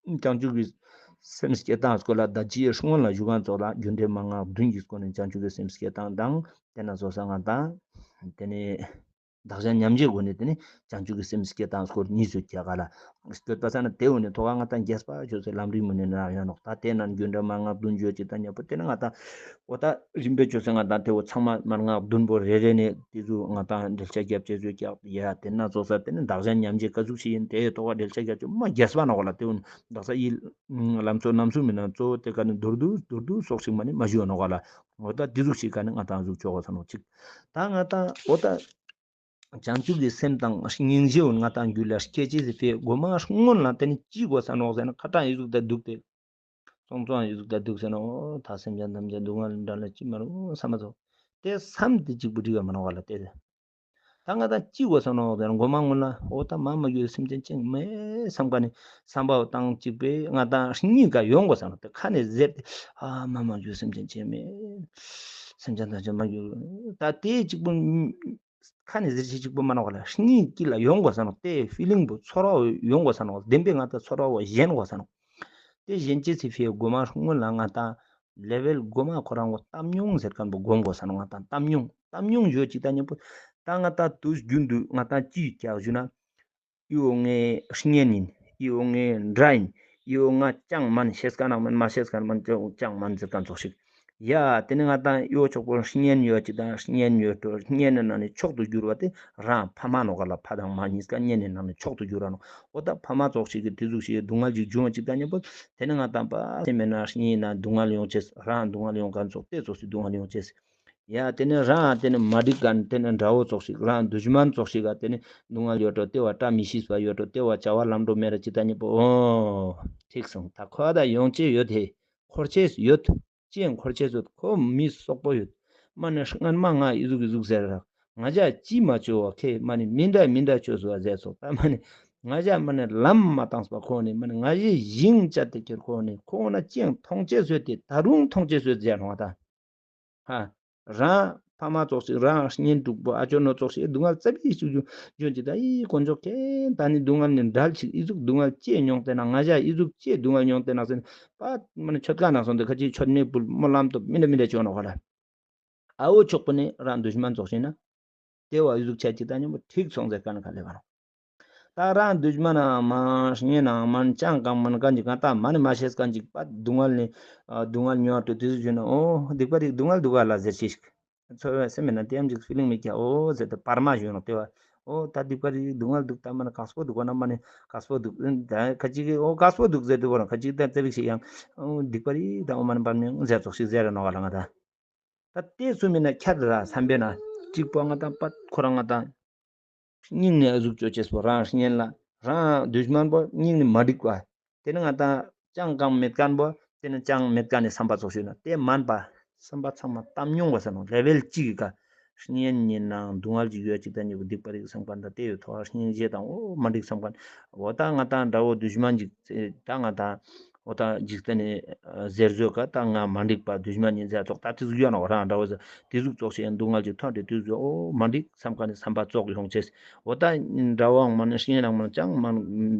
བྱང་ཆུབ་ཀྱི་སེམས་བསྐྱེད་སྟངས་སྐོར་ལ་ད་ཅི་སྔོན་ལ་ཞུ་མཁན་ཙོགས་ལ་རྒྱུ་འབྲས་མན་ངག་བདུན་གྱི་སྒོ་ནེ་བྱང་ཆུབ་ཀྱི་སེམས་བསྐྱེད་སྟངས་དང་ཏེ་ནེ་བཟོ་ས་ང་ཏང་ཏེ་ནེ་བདག་གཞན་མཉམ་བརྗེའི་སྒོ་ནེ་ཏེ་ནེ་བྱང་ཆུབ་ཀྱི་སེམས་བསྐྱེད་སྟངས་སྐོར་གཉིས་ཡོད་ཀྱག་ག་ལ། སྐྱོད་པ་སང་ན་ཏེ་འོ་ནེ་ཐོག་ཁ་ང་ཏང་རྒྱས་པ་ཅོས་སེ་ལམ་རིམ་མུ་ནེ་ན་ཡོད་ནོག་ད་ཏེ་ནང་རྒྱུ་འབྲས་མན་ངག་བདུན་ཡོད་ཅིག་ད་ཉམ་པོ་ཏེ་ནེ་ང་ཏང་འོ་ད་རིམ་པས་ཅོས་སེ་ང་ཏང་ཏེ་བོ་ཚང་མ་མན་ངག་བདུན་པོ་རེ་རེ་ནེ་ཏེ་ཟུག་ང་ཏང་འགྲེལ་བཤད་རྒྱབ་ཅེས་ཟུག་ཀྱག་ཡ། ཏེ་ནེ་ཙོགས་ས་ཏེ་ནེ་བདག་གཞན་མཉམ་བརྗེ་ཀ་ཟུག་ཞིག་ཨིན་ཏེ་ཐོག་ཁ་འགྲེལ་བཤད་རྒྱབ་ཅེས་མ་རྒྱས་པ་ནོག་ག་ལ། ཏེ་འོ་ནེ་བདག་ས་ཡི་ལམ་གཙོ་རྣམ་གསུམ་མི་ནང་གཙོ་བོ་ཏེ་ཀ་ནེ་མདོར་བསྡུས་མདོར་བསྡུས་སོགས་ཤིག་མ་ནེ་མ་ཞུ་ནོག་ག་ལ། འོ་ད་ཏེ་ཟུག་ཞིག་ག་ནེ་ང་ཏང་ཟུག་ཆོག་ག་ས་ནོག་ཅིག་ད་ང་ཏང་འོ་ད་བྱང་ཆུབ་ཀྱི་སེམས་དང་སྙིང་རྗེ་བོ་ང་ཏང་རྒྱུད་ལ་སྐྱེ་ཅེས་སི་ཕིའ་གོ་མ་སྔོན་ལ་ཏེ་ནེ་ཅི་དགོས་ས་ནོག་ཟེར་ན་ཁ་ཏང་ཨི་ཟུག་ད་འདུག་སྟེ་སོང་ཙང་ཨི་ཟུག་ད་འདུག་ཟེར་ན་འོ་ད་སེམས་ཅན་ཐམས་ཅད་སྡུག་བསྔལ་འདྲ་ལ་ཅི་མ་རུང་བསམ་མ་ཚོགས་ཏེ་བསམ་སྟེ་གཅིག་པུ་འགྲིག་ག་མ་ནོག་ག་ལ། ཏེ་ད་ང་ཏང་ཅི་དགོས་ས་ནོག་ཟེར་ན་གོ་མ་སྔོན་ལ་འོ་ད་མ་མ་གྱུར་སེམས་ཅན་ཅི་མེད་བསམ་ག་ནེ་བསམ་པ་བོ་བཏང་གཅིག་པོ་ང་ཏང་སྙིང་ག་ཡོང་དགོས་ས་ནོག་ཏེ་ཁ་ནེ་ཟེར་ཏེ་ཨ་མ་མ་གྱུར་སེམས་ཅན་ཅི་མེད་སེམས་ཅན་ཐམས་ཅད་མ་གྱུར་ད་ཏེ་གཅིག་པོ་ཁ་ནེ་ཟེར་ཅེས་གཅིག་པོ་མ་ནོག་ག་ལ། སྙིང་དཀྱིལ་ལ་ཡོང་དགོས་ས་ནོག་ཏེ་ཕི་ལིང་པོ་ཚོར་བ་ཡོང་དགོས་ས་ནོག་བདེན་པའི་ང་ཏང་ཚོར་བ་བོ་ཞེན་དགོས་ས་ནོག་ཏེ་ཞེན་ཅེས་སི་ཕིའ་གོ་མ་སྔོན་ལ་ང་ཏང་ལེ་ཝེལ་གོ་མ་ཁོ་རང་བོ་བཏང་མྱོང་ཟེར་མཁན་པོ་སྒོམ་དགོས་ས་ནོག་ང་ཏང་བཏང་མྱོང་བཏང་མྱོང་ཡོད་ཅིག་ད་ཉམ་པོ་ད་ང་ཏང་དུས་རྒྱུན་དུ་ང་ཏང་ཅི་ཡོད་ཀྱག་ཞུ་ན། ཨི་བོ་ངའི་གཉེན་ཨིན། ཨི་བོ་ངའི་དགྲ་ཨིན། ཨི་བོ་ང་ཅང་མན་ཤེས་མཁན་ནང་མན་མ་ཤེས་མཁན་མན་ཅང་མན་ཟེར་མཁན་ཙོགས་ཤིག་ཡ་ཏེ་ནེ་ང་ཏང་ཨི་བོ་ཆོག་པོ་གཉེན་ཡོད་ཅིག་དང་གཉེན་ཡོད་དོ་གཉེན་ནི་ནང་ནེ་མཆོག་ཏུ་གྱུར་བ་ཏེ་རང་ཕ་མ་ནོག་ག་ལ། ཕ་དང་མ་གཉིས་ཀ་གཉེན་ནི་ནང་ནེ་མཆོག་ཏུ་གྱུར་བ་ནོག་འོ་ད་ཕ་མ་ཙོགས་ཤིག་གི་ཏེ་ཟུག་ཤིག་སྡུག་བསྔལ་ཅིག་འབྱུང་བ་ཅིག་དང་ཉམ་པོ་ཏེ་ནེ་ང་ཏང་པ་སེམས་མེད་ན་གཉེན་ན་སྡུག་བསྔལ་ཡོང་ཅེས་རང་སྡུག་བསྔལ་ཡོང་མཁན་ཙོགས་ཏེ་ཙོགས་སི་སྡུག་བསྔལ་ཡོང་ཅེས། ཡ་ཏེ་ནེ་རང་ཏེ་ནེ་མ་འགྲིག་མཁན་ཏེ་ནེ་དགྲ་བོ་ཙོགས་ཤིག་རང་དུཤ་མན་ཙོགས་ཤིག་ག་ཏེ་ནེ་སྡུག་བསྔལ་ཡོད་དོ་ཏེ་བ་བཀྲ་མི་ཤིས་པ་ཡོད་དོ་ཏེ་བ་བྱ་བ་ལམ་འགྲོ་མེད་ར་ཅི་ད་ཉེ་པོ་འོ་ཐིག་སོང་ད་ཁོ་ད་ཡོང་ཅེས་ཡོད་དེ་འཁོར་ཅེས་ཡོད་ཅི་འཁོར་ཅེས་ཡོད་ཁོ་མི་སོག་པོ་ཡོད་མ་ནེ་སྔན་མ་ང་ཨི་ཟུག་ཨི་ཟུག་ཟེར་ར་ང་ཞ་ཅི་མ་ཅོ་བ་ཁེ་མ་ནེ་མི་འདྲ་མི་འདྲ་ཅོས་སོ་ཟེར་སོ་ད་མ་ནེ་ང་ཞ་མ་ནེ་ལམ་མ་བཏངས་པ་ཁོ་ནེ་མ་ནེ་ང་ཞེ་ཞིང་བཅད་དེ་ཁྱེར་ཁོ་ནེ་ཁོ་ན་ཅི་མཐོང་ཅེས་ཡོད་དེ་ད་རུང་མཐོང་ཅེས་ཡོད་ཟེར་ར་ང་ད། ཧ། རང་ཕ་མ་ཙོགས་ཤིག་རང་གཉེན་དྲུག་པོ་ཨ་ཅོ་ནོ་ཙོགས་ཤིག་སྡུག་བསྔལ་རྩ་བའི་ཤུགས་རྒྱུ་འཇོན་ཅིག་ད་ཨི་དཀོན་མཆོག་མཁྱེན་ད་ནི་སྡུག་བསྔལ་ནི་འདྲལ་ཅིག་ཨི་ཟུག་སྡུག་བསྔལ་ཅི་མྱོང་ཏེ་ན་ང་ཞ་ཨི་ཟུག་ཅི་སྡུག་བསྔལ་མྱོང་ཏེ་ན་ཟེར་ནས་པ་མ་ནི་མཆོད་ཁང་ནང་སོང་སྟེ་ཁ་ཅིག་མཆོད་མེ་ཕུལ་སྨོན་ལམ་ཏོབ་མི་འདྲ་མི་འདྲ་ཅོ་ནོ་ཧ་ལ། ཨ་བོ་ཆོག་པོ་ནི་རང་དུཤ་མན་ཙོགས་ཤིག་ན། ཏེ་བ་ཨི་ཟུག་ཆ་ཅིག་ད་ཉམ་པོ་ཐིག་སོང་ཟེར་ཀ་ན་ཁ་ལེ་བ་ནོ། ད་རང་དུཤ་མན་ནང་མན་གཉེན་ནང་མན་ཅང་གང་མན་གང་ཅིག་གང་ད་མ་ནི་མ་ཤེས་གང་ཅིག་པ་སྡུག་བསྔལ་ནི་ཨ་སྡུག་བསྔལ་མྱོང་བ་དུ་དེ་ཟུག་ཞུ་ན་འོ་སྡིག་པ་རིག་སྡུག་བསྔལ་འདུག་ག་ལ་ཟེར་ཤིག་ཚོར་བ་སེམས་མེད་ན་ཏེ་ཡམ་ཅིག་ཕི་ལིང་མེད་ཀྱག་འོ་ཟེར་ཏེ་བར་མ་ཞུ་ནོ་ཏེ་བ། འོ་ད་སྡིག་པ་རིག་སྡུག་བསྔལ་འདུག་ད་མ་ནི་གང་སྤོ་འདུག་གོ་ན་མ་ནི་གང་སྤོ་འདུག་ད་ཁ་ཅིག་གི་འོ་གང་སྤོ་འདུག་ཟེར་འདུག་གོ་ན་ཁ་ཅིག་ད་ཙེ་བིག་ཤིག་ཡང་འོ་སྡིག་པ་རིག་ད་འོ་མ་ནི་བར་མ་ཟེར་ཙོགས་ཤིག་ཟེར་ར་ནོ་ག་ལ་ང་ད། ད་ཏེ་སུ་མེད་ན་ཁྱད་ར་བསམ་པས་ན་གཅིག་པོ་ང་ད་པ་ཁོ་རང་ང་ད། སྙིང་ནས་ཨ་ཟུག་ཅོ་ཅེས་པོ་རང་གཉེན་ལ་ རང་དུཤ་མན་པོ་སྙིང་ནི་མ་འགྲིག་པ། ཏེ་ནེ་ང་ཏང་ཅང་གང་མེད་ཁན་པོ་ཏེ་ནེ་ཅང་མེད་ཁན་ནི་བསམ་པ་ཙོགས་ཤིག་ཡོད་ན་ཏེ་མན་པ་བསམ་པ་ཚང་མ་གཏམ་ཉུང་གོས་ས་ནོག་ལེ་ཝེལ་ཅིག་གི་ཀ་གཉེན་ཉེ་ནང་སྡུག་བསྔལ་ཅིག་ཡོད་ཅིག་ད་ཉེ་པོ་སྡིག་པ་རིག་བསམ་ཁན་ད་ཏེ་ཡོད་ཐོག་གཉེན་ཞེ་དང་འོ་མ་འགྲིག་བསམ་ཁན་འོ་ད་ང་ཏང་དགྲ་བོ་དུཤ་མན་ཅིག་ད་ང་ཏང་འོ་ད་འཇིག་རྟེན་ནི་ཟེར་ཟོ་ཀ་ད་ང་མ་འགྲིག་པ་དུཤ་མན་ཉིན་ཟེར་ཐོག་ད་ཏེ་ཟུག་ཡོད་ན་འོ་རང་དགྲ་བོ་ཟེར་ཏེ་ཟུག་ཙོགས་ཤིག་ཡང་སྡུག་བསྔལ་ཅིག་ཐོན་ཏེ་ཏེ་ཟུག་འོ་མ་འགྲིག་བསམ་ཁན་ནི་བསམ་པ་ཙོགས་ཡོང་ཅེས། འོ་ད་དགྲ་བོའང་མ་ན་གཉེན་ནང་མ་ན་ཅང་མ་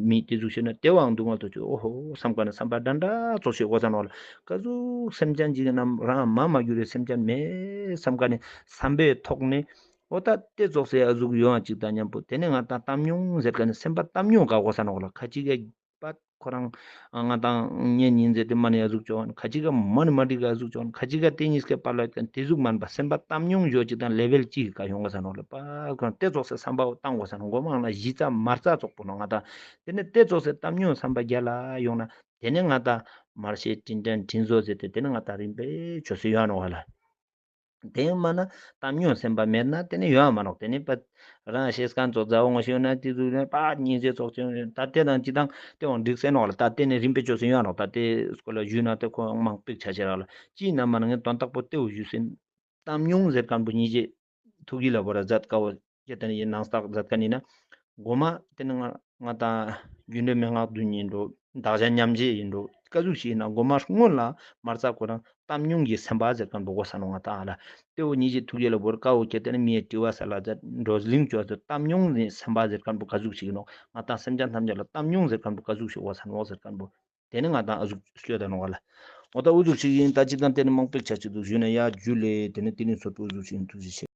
མི་ཏེ་ཟུག་ཤེས་ན་ཏེ་བོའང་སྡུག་བསྔལ་ཐོག་ཅིག་འོ་ཧོ་བསམ་ཁན་ནི་བསམ་པ་འདྲ་འདྲ་ཙོགས་ཤིག་གོས་ས་ནོག་ལེ། ཀ་ཟུག་སེམས་ཅན་ཅིག་གི་ནང་རང་མ་མ་གྱུར་རེ་སེམས་ཅན་མེད་བསམ་ཁན་ནི་བསམ་པའི་ཐོག་ནེ་འོ་ད་ཏེ་ཙོགས་སེ་ཨ་ཟུག་ཡོང་ཅིག་ད་ཉམ་པོ་ཏེ་ནེ་ང་ཏང་གཏམ་ཉུང་ཟེར་ཁན་ནི་བསམ་པ་གཏམ་ཉུང་ག་གོས་ས་ནོག་ལེ། ཁ་ཅིག་ག་པ་ཁོ་རང་ང་ཏང་གཉེན་ཉེ་ཟེར་ཏེ་མ་ནེ་ཨ་ཟུག་ཅོ་ཁན། ཁ་ཅིག་ག་མ་ནེ་མ་འགྲིག་ག་ཨ་ཟུག་ཅོ་ཁན། ཁ་ཅིག་ག་ཏེ་ཉིས་ཀའི་བར་ལ་ཡོད་ཁན་ཏེ་ཟུག་མན་པ་སེམས་པ་གཏམ་ཉུང་ཞོ་ཅིག་དང་ལེ་ཝེལ་ཅིག་ག་ཡོང་གོས་ས་ནོག་ལེ། པ་ཁོ་རང་ཏེ་ཙོགས་སེ་བསམ་པ་བོ་བཏང་གོས་ས་ནོག་མགོ་མ་ན་གཞི་རྩ་མ་རྩ་ཙོགས་པོ་ནོག་ང་ཏང་། ཏེ་ནེ་ཏེ་ཙོགས་སེ་གཏམ་ཉུང་བསམ་པ་རྒྱལ་ལ་ཡོང་ན་ཏེ་ནེ་ང་ཏང་མར་ཤེས་དྲིན་དྲན་དྲིན་གཟོ་ཟེར་ཏེ་ཏེ་ནེ་ང་ཏང་རིམ་པས་ཆོས་སེ་ཡོང་ནོག་ལེ། ཏེ་མ་ན་གཏམ་ཉུང་སེམས་པ་མེད་ན་ཏེ་ནེ་ཡོང་མ་ནོག་ཏེ་ནེ་པ་རང་ཤེས་ཁན་ཙོགས་མཛའ་བོ་ངོ་ཤེས་ན་ཏེ་ཟུག་ནེ་པ་ཉིན་ཟེར་ཙོགས་ཅིག་ད་ཏེ་དང་ཅི་དང་ཏེ་བོ་འགྲིག་སེ་ནོག་ལེ། ད་ཏེ་ནེ་རིམ་པས་ཆོས་སེ་ཡོང་ནོག་ད་ཏེ་སྐོར་ལ་ཞུས་ན་ཏེ་ཁོ་མང་པོ་ཆ་ཆེ་རག་ལེ། ཅི་ན་མ་ན་ངས་དོན་དག་པོ་ཏེ་བོ་ཞུས་སེ་གཏམ་ཉུང་ཟེར་ཁན་པོ་ཉིས་ཀྱི་ཐུགས་ཀྱི་ལ་བོར་ར་མཛད་ཀ་བོ་ཅེ་ཏེ་ནེ་ཡིན་ནང་བརྟག་མཛད་ཁན་ཡིན་ན། མགོ་མ་ཏེ་ནེ་ང་ང་ཏང་རྒྱུ་འབྲས་མན་ངག་བདུན་ཡིན་འགྲོ། བདག་གཞན་མཉམ་བརྗེ་ཡིན་འགྲོ། ཀ་ཟུག་ཞིག་ཡིན་ན་མགོ་མ་སྔོན་ལ་མ་རྩ་ཁོ་རང་གཏམ་ཉུང་གི་སེམས་པ་ཟེར་ཁན་པོ་གོས་ས་ནོག་ང་ཏང་ལེ། ཏེ་བོ་ཉིས་ཀྱི་ཐུགས་ཀྱི་ལ་བོར་ཀ་བོ་ཁྱེར་ཏེ་ནེ་མིའི་དྲི་བ་སལ་ལ་མཛད་འགྲོ་གླིང་ཆོས་ཟེར་གཏམ་ཉུང་གི་སེམས་པ་ཟེར་ཁན་པོ་ཀ་ཟུག་ཞིག་ཡིན་ནོག་ང་ཏང་སེམས་ཅན་ཐམས་ཅད་ལ་གཏམ་ཉུང་ཟེར་ཁན་པོ་ཀ་ཟུག་ཞིག་གོས་ས་ནོག་ཟེར་ཁན་པོ། ཏེ་ནེ་ང་ཏང་ཨ་ཟུག་སྐྱོད་ད་ནོག་ལེ། འོ་ད་ཨུ་ཟུག་ཞིག་ཡིན། ད་ཅི་དང་ཏེ་ནེ་མང་པོ་ཆ་ཅིག་འདུག་ཞུས་ན་ཡ་ཇུ་ལེ། ཏེ་ནེ་ཏེ་ནེ་ཚོད་པོ་ཨུ་ཟུག་ཞིག་ཡིན། ཐུགས་རྗེ་ཆེ།